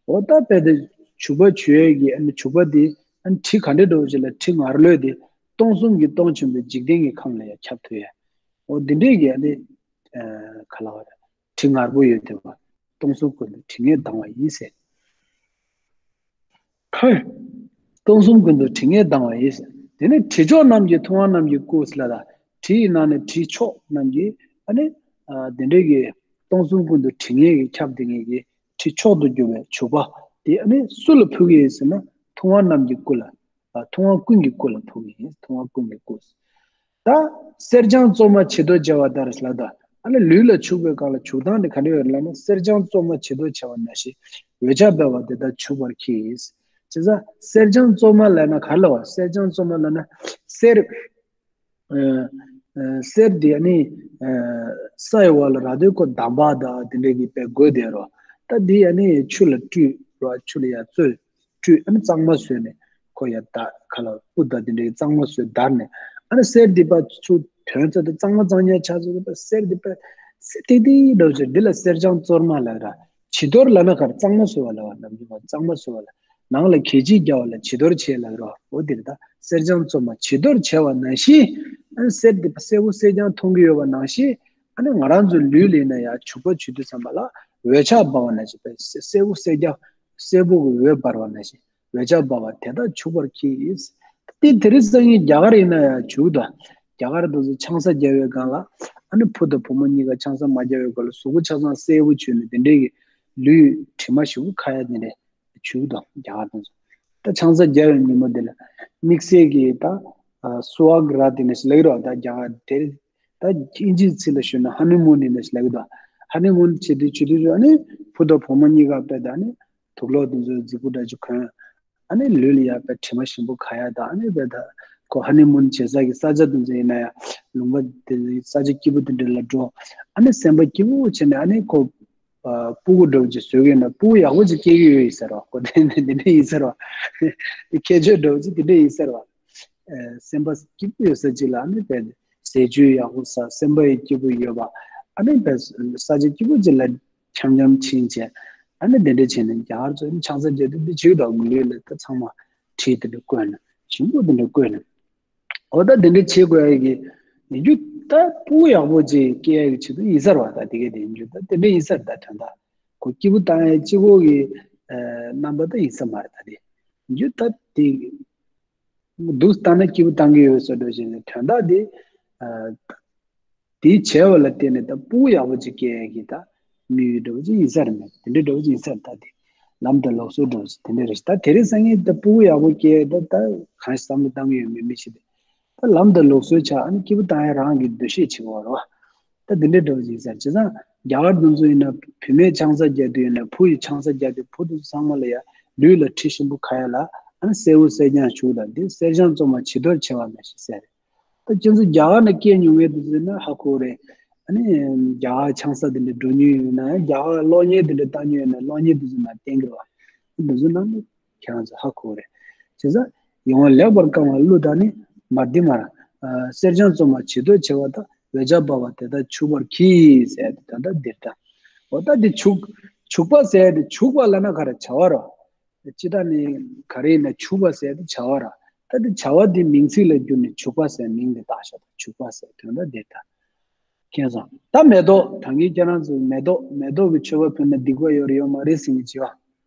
འོ་ད་དཔེ་དེ་བྱུག་པ་བྱུག་ཡས་ཀྱི་ཨ་ནི་བྱུག་པ་དེ་ཨ་ནི་དྲི་ག་འདྲ་འདྲ་བོ་ཅིག་ལ། དྲི་ངར་ལོས་དེ་སྟོང་གསུམ་གྱི་སྟོང་ཆེན་པོའི་འཇིག་རྟེན་གྱི་ཁམས་ལ་ཡང་ཁྱབ་ཐུབ་ཡས། འོ་འདི་འདྲས་ཀྱི་ཨ་ནི་ག་ལ་བ་རེད། དྲི་ངར་པོ་ཡོད་དེ་བ། སྟོང་གསུམ་ཀུན་ཏུ་དྲི་ངད་ལྡང་བ་ཡིན་ཟེར། སྟོང་གསུམ་ཀུན་ཏུ་དྲི་ངད་ལྡང་བ་ཡིན་ཟེར། དེ་ནས་དྲི་མཆོག་རྣམས་ཀྱིས་མཐོང་བ་རྣམས་ཀྱི་སྐུ་ལ་ད། དྲི་ཡི་ནང་ནས་དྲི་མཆོག་རྣམས་ཀྱིས་ཨ་ནི། ཨ། དེ་འདྲའི་གི་སྟོང་གསུམ་ཀུན་ཏུ་དྲི་ངད་ཀྱིས་ཁྱབ་སྡོད་མཁན་གྱི་དྲི་མཆོག་ཏུ་གྱུར་པའི་བྱུག་པ་དེ་ཨ་ནི་སུ་ལ་ཕུལ་གྱི་ཡོད་ཟེར་ན། མཐོང་བ་རྣམས་ཀྱི་སྐུ་ལ། ཨ། མཐོང་བ་ཀུན་གྱི་སྐུ་ལ་ཕུལ་གྱི་ཡིན། མཐོང་བ་ཀུན་གྱི་སྐུ། ད་གསེར་སྦྱངས་བཙོ་མ་བྱི་དོར་བྱ་བ་ལྟར་ལབ་ད། ཨ་ནི་ལུས་ལ་བྱུག་པའི་སྒང་ལ་བྱུག་སྟངས་དེ་ག་འདྲ་ཡོད་ལབ་ན། གསེར་སྦྱངས་བཙོ་མ་བྱི་དོར་བྱ་བ་ནང་བཞིན། འོད་ཆགས་འབར་བ་དེ་དག་བྱུག་པར་གྱིས། བྱས་ཙང་གསེར་སྦྱངས་བཙོ་མ་ལབ་ན་ག་རེ་ལབ་པ། གསེར་སྦྱངས་བཙོ་མ་ལབ་ན་གསེར། ཨ། ཨ། གསེར་དེ་ཨ་ནི། ཨ། ས་ཡི་འོག་ལ་རག་དུས་ཁོ་འདམ་བག་དང་དེ་འདྲའི་གི་དཔེ་དགོས་བསྡད་རོ། ད་དེ་ཨ་ནི་ཆུ་ལ་བཀྲུས་རོ། ཆུ་ལ་ཡར་བཙོས། བཀྲུས། ཨ་ནི་གཙང་མ་བཟོས་ནས་ཁོ་ཡར་ད་ཁ་ལ་སྤུ་དང་དེ་འདྲའི་གཙང་མ་བཟོས་བརྡར་ནས། ཨ་ནི་གསེར་འདི་པ་ཚུར་ཐོན་ཚར་དུས་གཙང་མ་གཙང་རྐྱང་ཆགས་ཚར་དུས་པ་གསེར་འདི་པ་སི་ཏི་ཏི་འདྲ་བོ་ཅིག་འདི་ལ་གསེར་སྦྱངས་བཙོ་མ་ལབ་ར། བྱི་དོར་ལབ་ན་ག་རེ། གཙང་མ་བཟོ་བ་ལབ་པ། ནམ་རྒྱུན་པ་གཙང་མ་བཟོ་བ་ལ། ནང་ལ་གད་ཕྱིས་རྒྱག་པ་ལ་བྱི་དོར་བྱེད་ལབ་རོ། འོ་དེ་རེད། ད་གསེར་སྦྱངས་བཙོ་མ་བྱི་དོར་བྱ་བ་ནང་བཞིན། ཨ་ནི་གསེར་འདི་པ་སེར་པོ་སེར་རྐྱང་མཐོང་གི་ཡོད་པ་ནང་བཞིན། ཨ་ནི་ང་རང་ཚོའི་ལུས་ལ་ཡིན་ན་ཡང་བྱུག་པ་བྱུག་དུས་ཙམ་པ་ལ་འོད་ཆགས་འབར་བ་ནང་བཞིན། པའི་སེར་པོ་སེར་རྐྱང་། སེར་པོ་གི་འོད་འབར་བ་ནང་བཞིན། འོད་ཆགས་འབར་བ་དེ་དག་བྱུག་པར་གྱིས། དེ་དེ་རིང་སང་ཉིན་རྒྱ་གར་ཡིན་ན་ཡང་བྱུག་དང་། རྒྱ་གར་དུ་ཆང་ས་བརྒྱབ་པའི་སྒང་ལ། ཨ་ནི་བུ་དང་བུ་མོ་གཉིས་ཀ་ཆང་ས་མ་བརྒྱབ་པའི་སྐོར་ལ་གཟུགས་པོ་ཆ་ཚང་སེར་པོ་བྱུགས་ནས་དེ་འདྲའི་གི་ལུས་དྲི་མ་ཞིམ་པོ་ཁ་ཡ་དེ་འདྲས་བྱུག་དང་། རྒྱ་གར་དུ་ད་ཆང་ས་བརྒྱབ་པའི་ཉིན་མོ་དེ་ལ་དམིགས་བསལ་གྱི་ད་སུ་ཧཱ་ག་རཱ་དེ་འདྲས་ལབ་རོགས། ད་རྒྱ་གར་དེ་ད་ཨིན་ཇིའི་ཚིག་ལ་ཞུས་ན་ཧ་ནི་མུན་ཡིན་ནས་ལབ་གི་འདུག་ཧ་ནི་མུན་བྱེད་དུས་བྱེད་དུས་ཨ་ནི་བུ་དང་བུ་མོ་གཉིས་ཀ་དཔེ་ད་ནི་དུག་ལོག་དེ་ཚོ་རྫིག་པོ་འདྲ་ཅིག་གོན། ཨ་ནི་ལུས་ལ་ཡ་དཔེ་དྲི་མ་ཞིམ་པོ་ཁ་ཡ་དང་། ཨ་ནི་དཔེ་ད་ཁོ་ཧ་ནི་མུན་བྱེད་ས་གི་ས་ཆ་དེ་ཚོ་ཡིན་ན་ཡང་ལུང་པ་དེ་ས་ཆ་སྐྱིད་པོ་དེ་འདྲ་ལ་འགྲོ། ཨ་ནི་སེམས་པ་སྐྱིད་པོ་བྱས་ནས། ཨ་ནི་ཁོ་ཨ། སྤུ་གུ་འདྲ་བོ་ཅིག་བཟོ་གི་ཡོད་ན་སྤུ་གུ་ཡག་པོ་ཅིག་སྐྱེ་གི་ཡོད་ཡིན་ཟེར་བ། ཁོ་དེ་འདྲ་དེ་འདྲ་ཡིན་ཟེར་བ། དེ་ཁྱད་ཆོས་འདྲ་བོ་ཅིག་དེ་འདྲ་ཡིན་ཟེར་བ། ཨ། སེམས་པ་སྐྱིད་པོ་ཡོད་ས་ཅིག་ལ་ཨ་ནི་དཔེ་ཟས་བཅུད་ཡག་པོ་ཟ། སེམས་པ་ཡང་སྐྱིད་པོ་ཡོད་པ། ཨ་ནི་དཔེ་ས་ཆ་སྐྱིད་པོ་ཅིག་ལ་འཆམ་འཆམ་ཕྱིན་བྱས། ཨ་ནི་དེ་འདྲ་བྱས་ནས་རྒྱ་གར་ཚོ་ནི་ཆང་ས་རྒྱག་དུས་འདི་བྱེད་ཀྱི་འདུག་ལུས་ལ་ད་ཚང་མ་དྲི་དེ་འདྲ་བསྐོལ་ནས་ཞིམ་པོ་དེ་འདྲ་བསྐོལ་ནས། འོ་ད་དེ་འདྲ་བྱེད་དགོས་ཡ་གི་ཡིན་རྒྱུ། ད་སྤུ་གུ་ཡག་པོ་ཅིག་སྐྱེ་ཡ་གི་ཆེད་དུ་ཡིན་ས་རེད་བ། ད་དེ་ག་དེ་ཡིན་རྒྱུ་ད་དེ་འདྲ་ཡིན་ས་རེད། ད་དོན་དག་ཁོ་སྐྱིད་པོ་བཏང་ཡ་གཅིག་པོ་གི་ཨ་རྣམ་པ་ད་ཡིན་ས་མ་རེད། ད་དེ་ཡིན་རྒྱུ་ད་དེ་སྡུག་བཏང་ན་སྐྱིད་པོ་བཏང་གི་ཡོད་ཟེར་འགྲོ་བྱས་ནས། དོན་དག་དེ་ཨ། དེ་བྱས་པ་ལ་བརྟེན་ནས་ད་སྤུ་གུ་ཡག་པོ་ཅིག་སྐྱེ་ཡ་གི་ད་དམིགས་ཡུལ་འདྲ་བོ་ཅིག་ཡིན་ས་རེད། མེད་དེ་འདྲ་འདྲ་བོ་ཅིག་ཡིན་ས་རེད། ད་དེ་ལམ་དང་ལུགས་སྲོལ་འདྲ་བོ་ཅིག་དེ་འདྲ་རེད། ད་དེ་རིང་སང་ཉིན་ད་སྤུ་གུ་ཡག་པོ་སྐྱེ་ཡ་ད་ད་གང་ཞིག་བསམ་བློ་བཏང་གི་ཡོད་མེད་མི་ཤེས་ཏེ། ད་ལམ་དང་ལུགས་སྲོལ་ཆགས། ཨ་ནི་སྐྱིད་པོ་བཏང་ཡ་རང་གི་འདུ་ཤེས་བྱེད་དགོས་རེད་བ། ད་དེ་འདྲ་འདྲ་བོ་ཅིག་ཡིན་ས་རེད། བྱས་ཙང་རྒྱ་གར་དེ་ཚོ་ཡིན་ན་བུད་མེད་ཆང་ས་རྒྱག་དུས་ཡིན་ན། བུ་ཡི་ཆང་ས་རྒྱག་དུས་བུ་དེ་ཚོ་ཚང་མ་ལ་ཡ་ལུས་ལ་དྲི་ཞིམ་པོ་ཁ་ཡ་ལ། ཨ་ནི་སེར་པོ་སེར་རྐྱང་བྱུག་དང་། འདི་གསེར་སྦྱངས་བཙོ་མ་བྱི་དོར་བྱ་བ་ནང་བཞིན་ཟེར། ད་ཁྱེད་ཚོ་རྒྱ་གར་ནས་སྐྱེས་མྱོང་མཁན་དེ་ཚོ་ན་ཧ་གོ་རེད། ཨ་ནི་རྒྱ་གར་ཆང་ས་དེ་འདྲ་འགྲོ་མྱོང་ཡོད་ན། རྒྱ་གར་གློག་བརྙན་དེ་འདྲ་ལྟ་མྱོང་ཡོད་ན། གློག་བརྙན་དེ་ཚོ་ནང་བསྟན་གི་རེད་བ། དེ་ཚོ་ནང་ནས་ཁྱེད་རང་ཚོ་ཧ་གོ་རེད། བྱས་ཙང་ཡིད་འོང་ལེགས་པར་བཀང་བ་གླུ་དང་ནི། མར་འདི་མར། ཨ། གསེར་སྦྱངས་བཙོ་མ་བྱི་དོར་བྱ་བ་དག་འོད་ཆགས་འབར་བ་དེ་དག་བྱུག་པར་གྱིས་ཟེར་ཏེ། ད་ལྟ་འདིར་ད། འོ་ད་འདི་བྱུག་བྱུག་པ་ཟེར་ཏེ། བྱུག་པ་ལབ་ན་ག་རེ། བྱ་བ་རེད། སྤྱིར་བཏང་ནི་ག་རེ་ཡིན་ན་བྱུག་པ་ཟེར་དེ་བྱ་བ་ར། ད་དེ་བྱ་བ་དེ་མིང་ཚིག་ལ་བསྒྱུར་ནས་བྱུག་པ་ཟེར་མིང་དེ་བཏགས་ཤག་བྱུག་པ་ཟེར། དོན་དག་འདི་ལྟ། མཁྱེན་སོང་། ད་མེ་ཏོག་ད་གིན་ཁྱེད་རང་ཚོས་མེ་ཏོག་མེ་ཏོག་གི་མཆོད་པ་ཕུལ་ན་སྡིག་པ་ཡོད་རེད་ཡོད་མ་རེད་ཟེར་མཁན་བྱེད་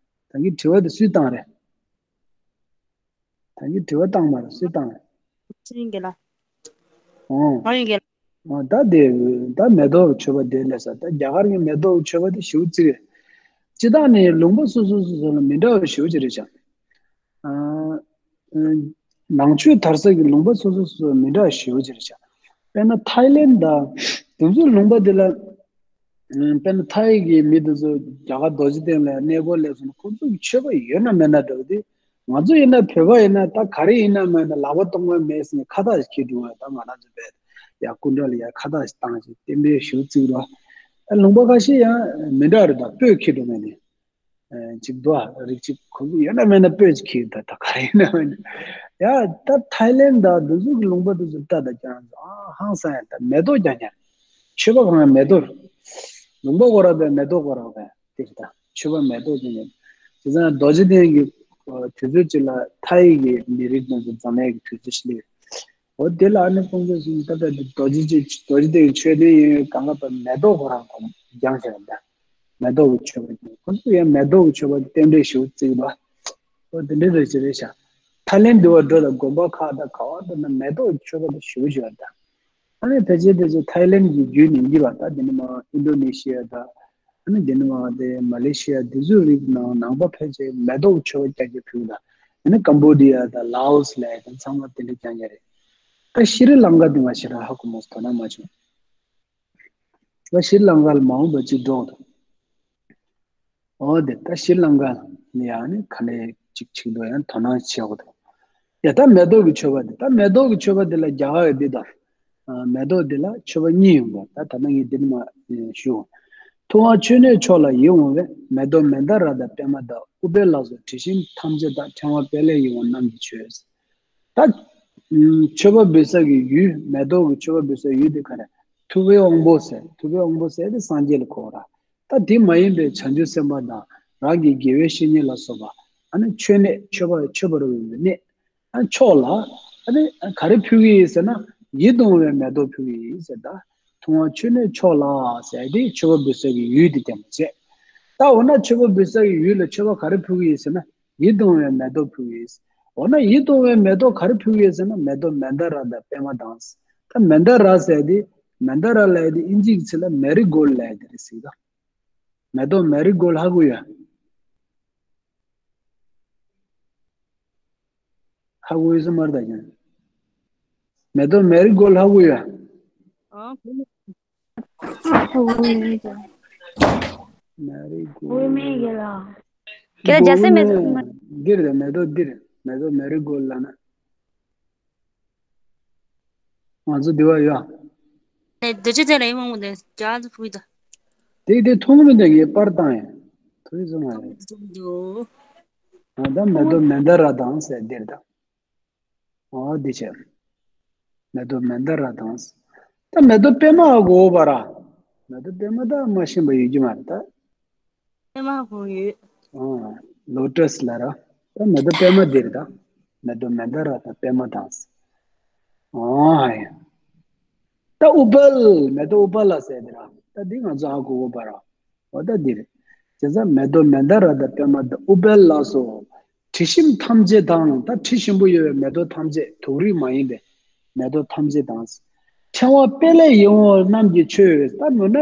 བ། ད་གིན་དྲི་བ་དེ་སུས་བཏང་རེད། ད་གིན་དྲི་བ་བཏང་མ་རེད། སུས་བཏང་རེད། ཅི་ཡིན་གྱི་ལ། ཨོ། ང་ཡིན་གྱི་ལ། ཨོ། ད་དེ་ད་མེ་ཏོག་མཆོད་པ་དེ་ལས་ས། ད་རྒྱ་གར་གྱི་མེ་ཏོག་མཆོད་པ་དེ་ཞེ་པོ་ཅིག་རེད། སྤྱིར་བཏང་ནས་ལུང་པ་སོ་སོ་སོ་སོ་ལ་མི་འདྲ་བ་ཞེ་པོ་ཅིག་རེད་ཤག་ཨ། ཨ། ནང་ཆོས་དར་ས་གི་ལུང་པ་སོ་སོ་སོ་སོ་མི་འདྲ་བ་ཞེ་པོ་ཅིག་རེད་ཤག་དཔེར་ན་ཐའི་ལེན་དང་དེ་ཚོའི་ལུང་པ་དེ་ལ། ཨ། དཔེར་ན་ཐའི་གི་མི་དེ་ཚོ་རྒྱ་གར་རྡོ་རྗེ་གདན་ལ་གནས་སྐོར་སླེབས་སོང་ན། ཁོ་ཚོ་གི་མཆོད་པ་ཡོད་ན་མེད་ན་འདྲ་བོ་དེ། ང་ཚོ་ཡིན་ན། བོད་པ་ཡིན་ན། ད་ག་རེ་ཡིན་ན་མེད་ན་ལག་པ་སྟོང་པ་མེད་ཟེར་ནས་ཁ་བཏགས་ཤིག་འཁྱེར་འགྲོ་བ། ད་ང་རང་ཚོ་བས་ཡ་སྐུ་འདྲ་ལ་ཡ་ཁ་བཏགས་ཤིག་བཏང་ཅིག་བསྟན་པའི་ཞུ་བརྩིགས་རོགས། ད་ལུང་པ་ཁ་ཤས་ཡང་མི་འདྲ་རེད། ད་སྤོས་འཁྱེར་འགྲོ་མེད་ནས། ཨ། ཅིག་འདུག་ཨ། རིགས་གཅིག་ཁོ་ཚོ་ཡོད་ན་མེད་ན་སྤོས་ཅིག་འཁྱེར། ད་ད་ག་རེ་ཡིན་ན་མེད་ན། ཡ་ད་ཐའི་ལེན་དང་འདི་ཚོ་གི་ལུང་པ་དེ་ཚོ་ལྟ། ད་ཁྱེད་རང་ཚོ་ཨ་ཧང་སང་ཡ། ད་མེ་ཏོག་རྐྱང་རྐྱང་། མཆོད་པ་གང་ཡང་མེ་ཏོག་མེ་ཏོག་སྐོར་ར་བས། མེ་ཏོག་སྐོར་ར་བས། དེ་རེད། ད་མཆོད་པ་མེ་ཏོག་ཅན་ཡིན། བྱས་ཙང་རྡོ་རྗེ་གདན་གྱི་དུས་ཚོད་ཅིག་ལ་ཐའི་གི་མི་རིགས་དེ་ཚོ་འཛོམས་ཡས་ཀྱི་དུས་ཚོད་ཞིག་སླེབས། འོ་དེ་ལ་ཨ་ནི་ཁོང་ཚོས་གསུངས། ད་ལྟ་འདི་རྡོ་རྗེ་ཅིག་རྡོ་རྗེ་གདན་གྱི་མཆོད་རྟེན་ཡིན་ཡོད་གང་ག་པ་མེ་ཏོག་ཁོ་རང་གང་རྒྱང་ཞིག་ལ་འདྲ། མེ་ཏོག་གི་མཆོད་པ་ཀྱང་ཁོ་ཚོ་ཡང་མེ་ཏོག་གི་མཆོད་པ་རྟེན་འབྲེལ་ཞུ་བརྩིགས་པ། ཨོ་དེ་འདྲ་རེད་ཅེས་རེད་ཤག་ཐའི་ལེན་འདི་བ་འགྲོ་དང་དགོན་པ་ཁག་དང་ག་བ་དང་ན་མེ་ཏོག་གི་མཆོད་པ་དེ་ཞུ་བ་ཞུ་བ་དང་། ཨ་ནི་ཕལ་ཆེར་ཕལ་ཆེར་ཐའི་ལེན་གྱི་རྒྱུད་ནས་ཡིན་པ་དང་དེ་ནི་མ་ཨིན་ཌོ་ནེ་ཤི་ཡ་དང་། ཨ་ནི་དེ་ནི་མ་དེ་མ་ལེ་ཤི་ཡ་དེ་ཚོའི་རིགས་ནང་ནང་པ་ཕལ་ཆེར་མེ་ཏོག་མཆོད་པ་རྒྱག་རྒྱག་ཕུལ་དང་། ཨ་ནི་ཀམ་བོ་ཌི་ཡ་དང་ལའོ་སི་ལ་དང་ཚང་མ་དེ་འདྲ་རྒྱག་རྒྱག་རེད། ད་ཤི་རི་ལང་ཀ་དེ་ང་ཞེ་དྲག་ཧ་གོ་མ་སོང་། དོ་སྣང་མ་བྱུང་། ང་ཤི་རི་ལང་ཀ་ལ་མ་འོངས་པ་ཅིག་འགྲོ་འདུག་འོ་དེ་ད་ཤི་རི་ལང་ཀ་ནས་ཡང་ནི་ག་ནས་ཅིག་ཅིག་འགྲོ་ཡང་དོ་སྣང་བྱེད་འོ་དེ། ཡ་ད་མེ་ཏོག་གི་མཆོད་པ་དེ་ད་མེ་ཏོག་གི་མཆོད་པ་དེ་ལ་རྒྱ་གར་གྱི་འདི་དང་། མེ་ཏོག་འདི་ལ་མཆོད་པ་གཉིས་ཡོང་བ་ད་ད་ནང་གི་འདི་མ་ཞུ། ཐུབ་དབང་མཆོད་གནས་མཆོག་ལ་ཡིད་འོང་བའི། མེ་ཏོག་མནྡ་ར་དང་པདྨ་དང་། ཨུཏྤལ་ལ་སོགས་དྲི་ཞིམ་ཐམས་ཅད་དང་། ཕྲེང་བ་དཔལ་ལས་ཡིད་འོང་རྣམས་ཀྱིས་མཆོད། ད། མཆོད་པ་འབུལ་ས་གི་ཡུལ་མེ་ཏོག་གི་མཆོད་པ་འབུལ་ས་ཡུལ་དེ་ག་རེ། ཐུབ་པའི་དབང་པོ་ཟེར། ཐུབ་པའི་དབང་པོ་ཟེར་དེ་སངས་རྒྱས་ལ་གོ་ར། ད་དེ་མ་ཡིན་པའི་བྱང་ཆུབ་སེམས་དཔའ་དང་རང་གི་དགེ་བའི་བཤེས་གཉེན་ལ་སོགས་པ། ཨ་ནི་མཆོད་གནས་མཆོད་པ་མཆོད་པར་འོས་པའི་གནས། ཨ་མཆོག་ལ། ཨ་ནི་ག་རེ་ཕུལ་གི་ཡིན་ཟེར་ན་ཡིད་དུ་འོང་བའི་མེ་ཏོག་ཕུལ་གི་ཡིན་ཟེར་ད། ཐུབ་དབང་མཆོད་གནས་མཆོག་ལ་ཟེར་དེ་མཆོད་པ་འབུལ་ས་གི་ཡུལ་དེ་བསྟན་པ་བྱས། ད་འོ་ན་མཆོད་པ་འབུལ་ས་གི་ཡུལ་ལ་མཆོད་པ་ག་རེ་ཕུལ་གི་ཡིན་ཟེར་ན། ཡིད་དུ་འོང་བའི་མེ་ཏོག་ཕུལ་གི་ཡིན། འོ་ན་ཡིད་དུ་འོང་བའི་མེ་ཏོག་ག་རེ་ཕུལ་གི་ཡིན་ཟེར་ན་མེ་ཏོག་མནྡ་ར་དང་པདྨ་དང་། ད་མནྡ་ར་ཟེར་དེ། མནྡ་ར་ལབ་ཡ་དེ་ཨིན་ཇི་གི་ཚིག་ལ་མེ་རི་གོལ་ལབ་ཡ་དེ་རེད་ཟེར་གི་ད། མེ་ཏོག་མེ་རི་གོལ་ཧ་གོ་ཡ། ཧ་གོ་ཡོད་ས་མ་རེད་ད་ཀྱང་། མེ་ཏོག་མེ་རི་གོལ་ཧ་གོ་ཡ། ཨ་གོ་མེད། ཧ་གོ་ཡོད་ཀྱང་། མེ་རི་གོལ། གོ་མེད་ཀྱི་ལ། ཁྱེད་རང་རྒྱ་སེ་མེ་ཏོག་མ། འདིར་རེད། མེ་ཏོག་འདིར། མེ་ཏོག་མེ་རི་གོལ་ལབ་ན། ང་ཚོ་འདི་བ་ཡོད། ཨེ་འདི་ཅི་དེ་ལ་ཡིན་མང་པོ་འདི་རྒྱ་ཚོ་ཕུག་ད། དེ་དེ་མཐོང་གི་མི་འདུག་ངས་པར་བཏང་ཡིན། ཐུག་ཡིན་སོང་ང་རེད། ང་ད་མེ་ཏོག་མནྡ་ར་དང་ཟེར་འདིར་དང་། ཨོ་འདི་བྱས། མེ་ཏོག་མནྡ་ར་དང་། ད་མེ་ཏོག་པདྨ་ཨ་གོ་བ་ར། མེ་ཏོག་པདྨ་ད་མ་ཤེས་པ་ཡོད་ཀྱི་མ་རེད་ད། པདྨ་ཧོ་ཡོད། ཨ། ལོ་ཊས་ལ་ར། ད་མེ་ཏོག་པདྨ་འདིར་ད། མེ་ཏོག་མནྡ་ར་དང་པདྨ་དང་། ཨ་ཡ། ད་ཨུཏྤལ། མེ་ཏོག་ཨུཏྤལ་ལ་ཟེར་དེ་ར། ད་འདི་ང་ཚོ་ཧ་གོ་གོ་པ་ར། འོ་ད་འདི་རེད། བྱས་ཙང་མེ་ཏོག་མནྡ་ར་དང་པདྨ་དང་ཨུཏྤལ་ལ་སོགས། དྲི་ཞིམ་ཐམས་ཅད་དང་། ད་དྲི་ཞིམ་པོ་ཡོད་པའི་མེ་ཏོག་ཐམས་ཅད། དུག་རིགས་མ་ཡིན་པའི་མེ་ཏོག་ཐམས་ཅད་དང་། ཕྲེང་བ་དཔལ་ལས་ཡིད་འོང་རྣམས་ཀྱིས་མཆོད། ད་མོ་ན་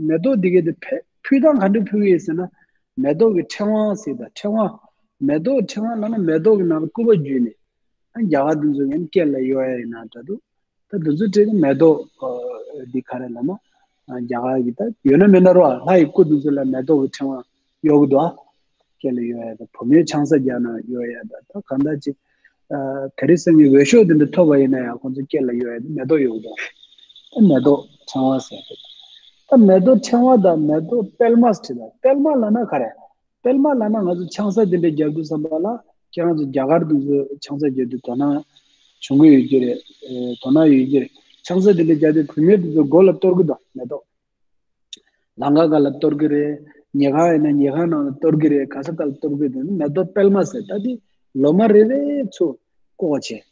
མེ་ཏོག་འདི་གའི་དེ་ཕེ་ཕུལ་སྟངས་ག་འདྲ་ཕུལ་གི་ཡིན་ཟེར་ན། མེ་ཏོག་གི་ཕྲེང་བ་ཟེར་ད་ཕྲེང་བ། མེ་ཏོག་ཕྲེང་བ་ལབ་ན་མེ་ཏོག་གི་ནང་ལ་སྐུད་པ་བརྒྱུས་ནས། ཨ་རྒྱ་གར་དེ་ཚོ་ཡང་སྐེ་ལ་གཡོག་ཡ་ཡིན་ན་འདྲ་འདུག་ད་དེ་ཚོ་བྲིས་ཏེ་མེ་ཏོག་འདི་ག་རེ་ལབ་ན། རྒྱ་གར་གྱི་ད་ཡོད་ན་མེད་ན་རོ་ལྷ་ཡི་སྐུ་དེ་ཚོ་ལ་མེ་ཏོག་གི་ཕྲེང་བ་གཡོག་གི་འདུག་ཨ། སྐེ་ལ་གཡོག་ཡ་ད་བུ་མོའི་ཆང་ས་རྒྱག་ན་གཡོག་ཡ་ད་ད་གང་ལྟར་ཅིག་དེ་རིང་སང་ཉིན་འོས་ཤོག་དེ་འདྲ་ཐོབ་པ་ཡིན་ན་ཡང་ཁོང་ཚོ་སྐེ་ལ་གཡོག་ཡ་ད་མེ་ཏོག་གཡོག་གི་འདུག་ད་མེ་ཏོག་ཕྲེང་བ་ཟེར་ཏེ། ད་མེ་ཏོག་ཕྲེང་བ་དང་མེ་ཏོག་པདྨ་ཟེར་ད་པདྨ་ལབ་ན་ག་རེ། པདྨ་ལབ་ན་ང་ཚོ་ཆང་ས་དེ་འདྲ་རྒྱག་དུས་ཙམ་པ་ལ་ཁྱེད་རང་ཚོ་རྒྱ་གར་དུ་ཚོ་ཆང་ས་རྒྱག་དུས་དོ་སྣང་བྱུང་གི་ཡོད་ཀྱི་རེད། ཨེ་དོ་སྣང་ཡོད་ཀྱི་རེད། ཆང་ས་དེ་འདྲ་རྒྱག་དུས་བུད་མེད་དེ་ཚོ་མགོ་ལ་གཏོར་གི་འདུག་མེ་ཏོག་ལང་ཀ་ག་ལ་གཏོར་གི་རེད། ཉལ་ཁང་ཡིན་ན་ཉལ་ཁང་ནང་ལ་གཏོར་གི་རེད། ག་ས་ག་ལ་གཏོར་གི་རེད། མེ་ཏོག་པདྨ་ཟེར་ད་དེ་ལོ་མ་རེ་རེ་ཚོ་བཀོག་བྱས།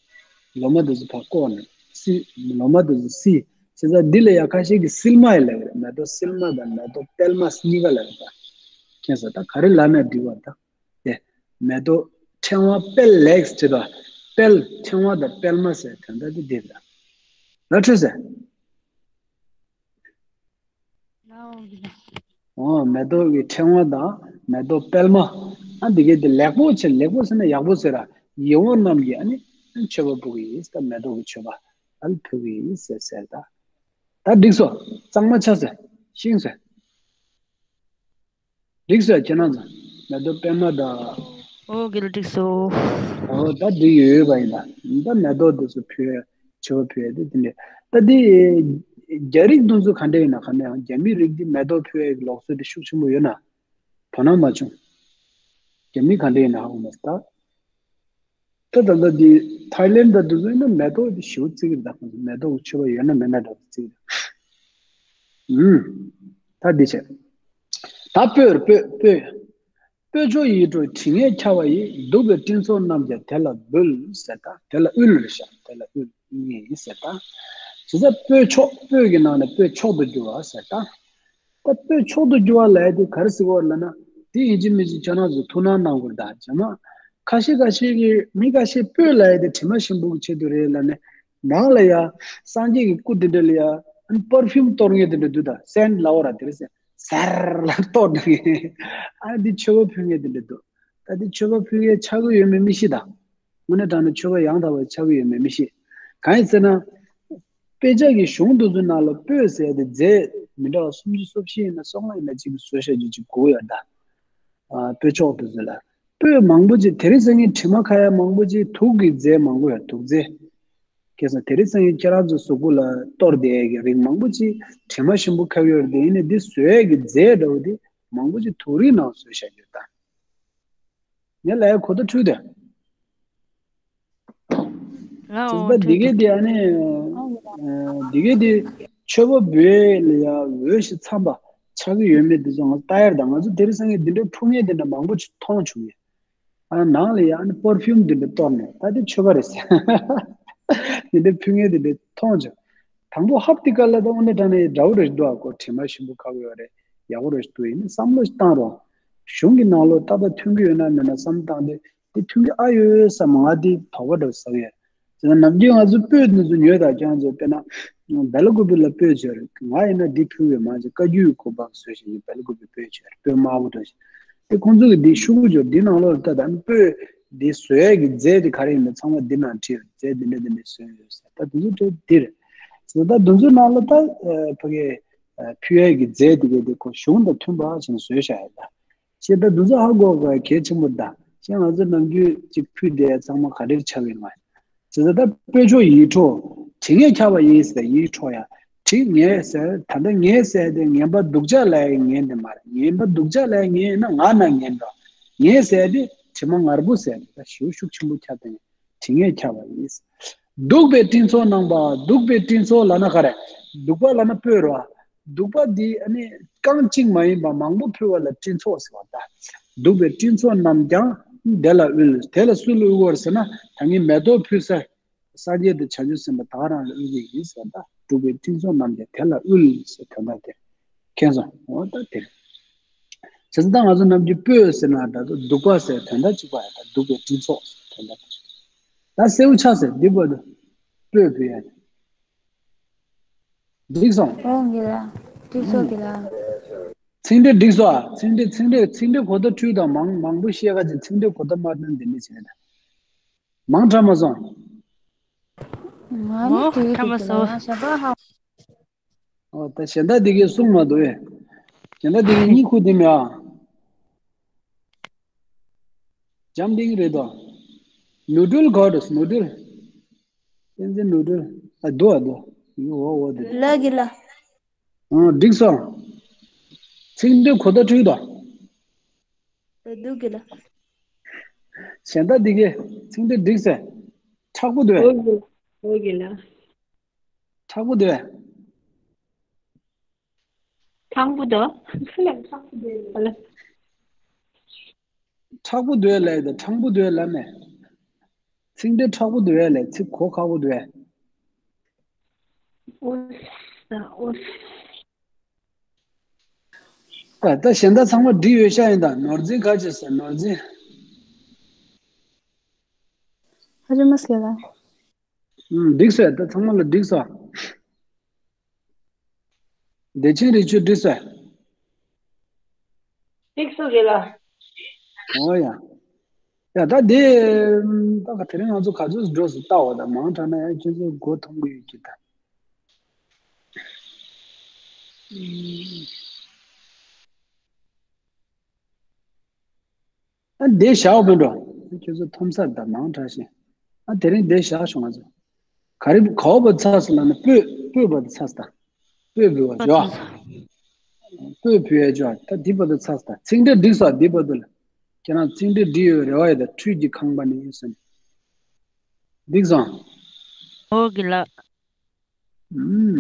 ལོ་མ་དེ་ཚོ་ཕར་བཀོག་ནས་བསིལ། ལོ་མ་དེ་ཚོ་བསིལ། བྱས་ཙང་འདི་ལ་ཡ་ཁ་ཤས་ཀྱིས་སིལ་མ་ཡང་ལབ་ཀྱི་རེད། མེ་ཏོག་སིལ་མ་དང་མེ་ཏོག་པདྨ་གཉིས་ཀ་ལབ་ཀྱི་རེད། མཁྱེན་སོང་། ད་ག་རེ་ལབ་ན་འགྲིག་པ་ད། དེ་མེ་ཏོག་ཕྲེང་བ་དཔལ་ལེགས་བྱེད་པ། དཔལ་ཕྲེང་བ་དང་པདྨ་ཟེར་དོན་དག་དེ་འདི་རེད། ལ་འཕྲོད་ཟེར། ཨོ་མེ་ཏོག་གི་ཕྲེང་བ་དང་མེ་ཏོག་པདྨ། ཨ་འདི་གའི་དེ་ལེགས་པོ་བྱེད། ལེགས་པོ་ཟེར་ན་ཡག་པོ་ཟེར་ར། ཡིད་འོང་རྣམས་ཀྱིས་ཨ་ནི་མཆོད་པ་ཕུལ་གི་ཡིན། ད་མེ་ཏོག་གི་མཆོད་པ་ཨ་ལ་ཕུལ་གི་ཡིན་ཟེར་ཟེར་ད། ད་འགྲིག་སོང་། གཙང་མ་ཆགས་སོང་། ཤེས་སོང་། འགྲིག་སོང་ཁྱེད་རང་ཚོ། མེ་ཏོག་པདྨ་དང་། ཨོ་དགེ་ལགས་འགྲིག་སོང་། ཨོ་ད་འགྲིག་ཡོད་པ་ཡིན་ད། ད་མེ་ཏོག་དེ་ཚོ་ཕུལ་ཡ། མཆོད་པ་ཕུལ་ཡ་དེ་དེ་འདྲ། ད་འདི་རྒྱ་རིགས་དེ་ཚོ་ག་འདྲ་ཡིན་ན། ག་ནས་ཡང་རྒྱ་མི་རིགས་འདི་མེ་ཏོག་ཕུལ་ཡ་གི་ལུགས་སྲོལ་དེ་ཤུགས་ཆེན་པོ་ཡོད་ན། དོ་སྣང་མ་བྱུང་། རྒྱ་མི་ག་འདྲ་ཡིན་ན་ཧ་གོ་མ་སོང་ད། ད་ད་ལྟ་འདི་ཐའི་ལེན་ད་དེ་ཚོ་ཡིན་ན་མེ་ཏོག་དེ་ཞེ་པོ་བརྩི་གི་རེད་ད། ཁོང་ཚོ་མེ་ཏོག་གི་མཆོད་པ་ཡོད་ན་མེད་ན་འདྲ་བོ་བརྩི་གི་རེད། ཨུམ། ད་འདི་བྱས། ད་སྤོས་སྤོས་སྤོས། སྤོས་མཆོག་ཡིད་འཕྲོག་དྲི་ངད་འཁྱགས་པ་ཡིས། བདུག་པའི་སྤྲིན་ཚོགས་རྣམས་ཀྱང་དེ་ལ་འབུལ་ཟེར་ད། དེ་ལ་དབུལ་རེད་ཤག་དེ་ལ་དབུལ་ངེས་ཟེར་ད། བྱས་ཙང་སྤོས་མཆོག་སྤོས་ཀྱི་ནང་ནས་སྤོས་མཆོག་ཏུ་གྱུར་པ་ཟེར་ད། ད་སྤོས་མཆོག་ཏུ་གྱུར་པ་ལབ་ཡ་དེ་ག་རེ་ཟེར་གྱི་ཡོད་རེད་ལབ་ན། དེ་ཡིན་གཅིག་མིན་གཅིག་ཁྱེད་རང་ཚོ་ཐུགས་སྣང་གནང་དགོས་རེད། ད་རྗེས་མ་ཁ་ཤས་ཁ་ཤས་ཀྱིས་མི་ཁ་ཤས་སྤོས་ལབ་ཡ་དེ་དྲི་མ་ཞིམ་པོ་གི་ཆེད་དུ་རེད་ལབ་ནས། ནང་ལ་ཡ་སངས་རྒྱས་ཀྱི་སྐུ་དེ་འདྲ་ལ་ཡ་ཨ་ནི་པར་ཕིའུམ་གཏོར་མཁན་དེ་འདྲ་འདུག་ད་སེན་ལབ་དགོས་རེད། དེ་རེད་ཟེར། སར་ལ་གཏོར་ནས་ཨ་ནི་འདི་མཆོད་པ་ཕུལ་མཁན་དེ་འདྲ་འདུག་ད་འདི་མཆོད་པ་ཕུལ་མཁན་ཆགས་ཀྱི་ཡོད་མེད་མི་ཤེས་ད། དངོས་གནས་དྲང་གནས་མཆོད་པ་ཡང་དག་པ་ཆགས་ཀྱི་ཡོད་མེད་མི་ཤེས། གང་ཡིན་ཟེར་ན། དཔེ་ཆ་གི་གཞུང་དེ་ཚོའི་ནང་ལ་སྤོས་ཟེར་ཏེ་རྫས་མི་འདྲ་བ་སུམ་ཅུ་སོ་བཞི་ཡིན་ན་སོ་ལྔ་ཡིན་ན་གཅིག་གི་བཟོས་བཞག་རྒྱུ་གཅིག་དགོས་ཡོད་ད། ཨ་སྤོས་མཆོག་དེ་ཚོ་ལ། སྤོས་མང་པོ་ཅིག་དེ་རིང་སང་ཉིན་དྲི་མ་ཁ་ཡ་མང་པོ་ཅིག་དུག་གི་རྫས་མང་པོ་ཡོད། དུག་རྫས། ཁ་སང་དེ་རིང་སང་ཉིན་ཁྱེད་རང་ཚོ་གཟུགས་པོ་ལ་གཏོར་བསྡད་ཡས་ཀྱི་རིགས་མང་པོ་ཅིག་དྲི་མ་ཞིམ་པོ་ཁ་གི་ཡོད་རེད་དེ། ཡིན་ནའི་འདི་བཟོ་ཡས་ཀྱི་རྫས་འདྲ་བོ་དེ་མང་པོ་ཅིག་དུག་རིགས་ནང་བཟོས་བཞག་རྒྱུ་ད། ངས་ལབ་ཡ་གོ་བརྡ་འཕྲོད་དེ། ལའོ། ཅིག་ད་འདི་གའི་དེ་ཨ་ནི། ཨ། འདི་གའི་དེ་མཆོད་པ་འབུལ་ལ་ཡ་འོས་ཤིང་འཚམ་པ་ཆགས་ཀྱི་ཡོད་མེད་དེ་ཚོ་ང་ལྟ་ཡར་དང་། ང་ཚོ་དེ་རིང་སང་ཉིན་འདི་འདྲའི་ཕུལ་མཁན་དེ་འདྲ་མང་པོ་ཅིག་མཐོང་བྱུང་ཡོད། ཨ་ནང་ལ་ཡ་ཨ་ནི་པར་ཕིའུམ་དེ་འདྲ་གཏོར་ནས་ད་དེ་མཆོད་པ་རེད་ཟེར། དེ་འདྲ་ཕུལ་མཁན་དེ་འདྲ་མཐོང་བྱུང་། དང་པོ་ཧབ་དེ་ག་ལ་ད་དངོས་གནས་དྲང་གནས་འདྲ་བོ་རེད་འདུག་ཨ། ཁོ་དྲི་མ་ཞིམ་པོ་ཁ་གི་ཡོད་རེད། ཡག་པོ་རེད་འདུག་ཡིན་ན་བསམ་བློ་ཞིག་བཏང་རོགས། གཞུང་གི་ནང་ལོགས་ཏག་ཏག་མཐུན་གྱི་ཡོད་ན་མེད་ན་བསམ་བཏང་དུས་དེ་མཐུན་གྱི་ཨ་ཡོད་བསམ། ང་དེ་དོགས་པ་འདྲ་བོ་ཟ་གི་ཡོད། དེ་ནམ་རྒྱུན་ང་ཚོ་སྤོས་འདི་ཚོ་ཉོས་དང་། ཁྱེད་རང་ཚོ་དཔེར་ན་སྦེ་ལ་ཀུ་པི་ལ་སྤོས་བྱོས་རེད། ང་ཡིན་ན་འདི་ཕུལ་བའི་མ་བྱེད། བཀའ་བརྒྱུད་གོ་འཕང་བཟོས་ཤིང་སྦེ་ལ་ཀུ་པི་སྤོས་བྱོས་རེད། སྤོས་དམར་པོ་འདྲ་བོ་ཞིག་དེ་ཁོང་ཚོ་གི་འདི་ཤོག་གུ་འབྱོར་འདི་ནང་ལོགས་ལ་ལྟ་དང་། སྤོས་འདི་བཟོ་ཡས་ཀྱི་རྫས་དེ་ག་རེ་ཡིན་པ་ཚང་མ་འདི་ནང་བྲིས་ཡོད། རྫས་འདི་འདྲ་འདི་འདྲ་བཟོས་ཡོད་ཟེར། ད་དེ་ཚོ་འདྲ་འདི་རེད་ཟེར། ད་དེ་ཚོའི་ནང་ལ་ད་ཕ་གི་ཕུལ་ཡས་ཀྱི་རྫས་དེ་གའི་དེ་ཁོ་གཞུང་དང་མཐུན་པ་བྱས་ནས་བཟོས་བཞག་ཡོད་ད། ཞེས་ད་དེ་ཚོ་ཧ་གོ་དགོས་གལ་ཆེན་པོ་ད། ཞེས་ང་ཚོ་ནམ་རྒྱུན་གཅིག་ཕུལ་བསྡད་ཚང་མ་ག་འདྲ་ཆགས་ཡོད་མ་རེད། ཅེས་ད་སྤོས་མཆོག་ཡིད་འཕྲོག་དྲི་ངད་ཁྱབ་པ་ཡིས་ཟེར། ཡིད་འཕྲོག་ཡ། དྲི་ངད་ཟེར། ད་ལྟ་ངད་ཟེར་དེ་ངན་པ་སྡུག་ཅག་ལབ་ཡ་ངན་དེ་མ་རེད། ངན་པ་སྡུག་ཅག་ལབ་ཡ་ངན་ཡིན་ན་ང་ན་ངན་འགྲོ། ངད་ཟེར་དེ་དྲི་མ་ངར་པོ་ཟེར་དེ། ད་ཞེ་པོ་ཤུགས་ཆེན་པོ་ཁྱབ་དེ། དྲི་ངད་ཁྱབ་པ་ཡིས། གདུག་པའི་སྤྲིན་ཚོགས་རྣམས་པ། གདུག་པའི་སྤྲིན་ཚོགས་ལབ་ན་ག་རེ། གདུག་པ་ལབ་ན་སྤོས་རེད་བ། གདུག་པ་འདི་ཨ་ནི་རྐང་གཅིག་མ་ཡིན་པ་མང་པོ་ཕུལ་བ་ལ་སྤྲིན་ཚོགས་ཟེར་བ་ད། གདུག་པའི་སྤྲིན་ཚོགས་རྣམས་ཀྱང་དེ་ལ་དབུལ། དེ་ལ་སུ་ལ་དབུལ་བར་ཟེར་ན། ད་ངས་མེ་ཏོག་ཕུལ་ས་སངས་རྒྱས་དང་བྱང་ཆུབ་སེམས་དཔའ་ད་ག་རང་ལ་དབུལ་གྱི་ཡིན་ཟེར་བ་ད། གདུག་པའི་སྤྲིན་ཚོགས་རྣམས་ཀྱང་དེ་ལ་དབུལ་ཟེར་དོན་དག་དེ། མཁྱེན་སོང་། འོ་ད་དེ་རེད། བྱས་ཙང་ད་ང་ཚོ་ནམ་རྒྱུན་སྤོས་ཟེར་ན་ད་གདུག་པ་ཟེར་དོན་དག་གཅིག་པ་ཡ། ད་གདུག་པའི་སྤྲིན་ཚོགས་ཟེར་དོན་དག་དེ་རེད། ད་སེའུ་ཆ་ཟེར་འདི་བར་དུ་སྤོས་ཕུལ་ཡ་རེད། འགྲིག་སོང་། ཨོ་དགེ་ལགས། འགྲིག་སོང་དགེ་ལགས། ཚིག་འགྲེལ་འགྲིག་སོང་ཨ། ཚིག་འགྲེལ་ཚིག་འགྲེལ་ཚིག་འགྲེལ་གོ་བརྡ་འཕྲོད་དང་། མང་མང་པོ་བཤད་ག་ཅིག་ཚིག་འགྲེལ་གོ་བརྡ་མ་འཕྲོད་འདི་འདྲ་བྱས་ད། མང་དྲགས་མ་སོང་། ང་ནི་ཨོ་དྲགས་མ་སོང་། ཨོ་ད་གཞན་དག་འདི་གས་གསུངས་མ་འདུག་ཨེ། གཞན་དག་འདི་གས་གཉིད་ཁུག་དེ་མེད་ཨ། འཇམ་ཐིང་རེད་དོ། ནོར་འཁྲུལ་གོ་འགྲོ། ནོར་འཁྲུལ། བསྟན་འཛིན་ནོར་འཁྲུལ། ཨ་འདུག་ཨ་འདུག་འོ་འོ་འདུག་ལགས་དགེ་ལགས། ཨང་འགྲིག་སོང་། ཚིག་འགྲེལ་གོ་བརྡ་འཕྲོད་དོ། འདུག་དགེ་ལགས། གཞན་དག་འདི་གས་ཚིག་འགྲེལ་འགྲིག་སོང་། མཁྲེགས་པོ་འདུག་ཨེ། འོ་དགེ་ལགས། འོ་དགེ་ལགས། མཁྲེགས་པོ་འདུག་ཨེ། མཁྲེགས་པོ་འདུག་ཨ་ལ། མཁྲེགས་པོ་འདུག་ཨེ་ལབ་ཡ་དང་མཁྲེགས་པོ་འདུག་ཨེ་ལབ་མེད། ཚིག་འགྲེལ་མཁྲེགས་པོ་འདུག་ཨེ་ལབ། ཚིག་གོ་ཁག་པོ་འདུག་ཨེ། ཨོ་ས་ཨོ་ས། ད་ད་གཞན་དག་ཚང་མ་འགྲིག་ཡོད་ཤག་ཡིན་ད། ནོར་འཛིན་ག་བྱེད་ཟེར། ནོར་འཛིན། ཧ་ཅང་མ་སྐྱེ་ལ། ཨུམ། འགྲིག་སོང་། ད་ཚང་མ་ལ་འགྲིག་སོང་། བདེ་ཆེན་རི་ཆུ་འགྲིག་སོང་། འགྲིག་སོང་རེད་ལ། ཨོ་ཡ། ཡ་ད་དེ། ད་ག་དེ་རིང་ང་ཚོ་ག་ཚོད་འགྲོ་སོང་ལྟ་འོ་ད། མང་དྲགས་ན་ཡང་ཁྱོད་ཚོ་མགོ་འཐོམ་གི་ཡོད་ཀྱི་ད། ཨ་འདི་བཞག་མི་འགྲོ། ཁྱོད་ཚོ་འཐོམ་ས་ད་མང་དྲགས་ཤིང་། ཨ་དེ་རིང་འདི་བཞག་ཤོག་ང་ཚོ། ག་རེ་ག་བ་བར་ཚར་སོང་ལབ་ན་སྤོས་སྤོས་བར་དུ་ཚར་སོང་ད། སྤོས་འབུལ་བ་འབུལ་བ་ཅོ། ཚར་སོང་། སྤོས་འབུལ་བ་ཅོ། ད་འདི་བར་དུ་ཚར་སོང་ད། ཚིག་འགྲེལ་འགྲིག་སོང་འདི་བར་དུ་ལ། ཁྱེད་རང་ཚིག་འགྲེལ་འགྲིག་ཡོད་རེ་བ་ཡོད་ད། འཕྲུལ་གྱི་ཁང་པ་ནས་ཡིན་ཟེར་ནས། འགྲིག་སོང་། ཨོ་དགེ་ལགས། ཨུམ།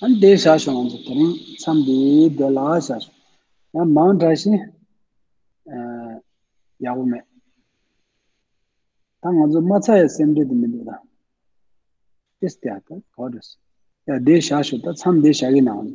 ཨ་ནི་དེ་བཞག་ཤོག་ང་ཚོ་དེ་རིང་མཚམས་འདི་དེ་ལ་བཞག་ཤོག་ཡང་མང་དྲགས་ཤིང་། ཨ། ཡག་པོ་མེད། ད་ང་ཚོ་མ་ཚར་ཡ་སེམས་ཁྲལ་དེ་མི་འདུག་ད། ཨེས་དེ་ཨ་ད་གོ་འགྲོ་སོང་། ཡ་དེ་བཞག་ཤོག་ད་མཚམས་འདི་བཞག་གི་ནང་།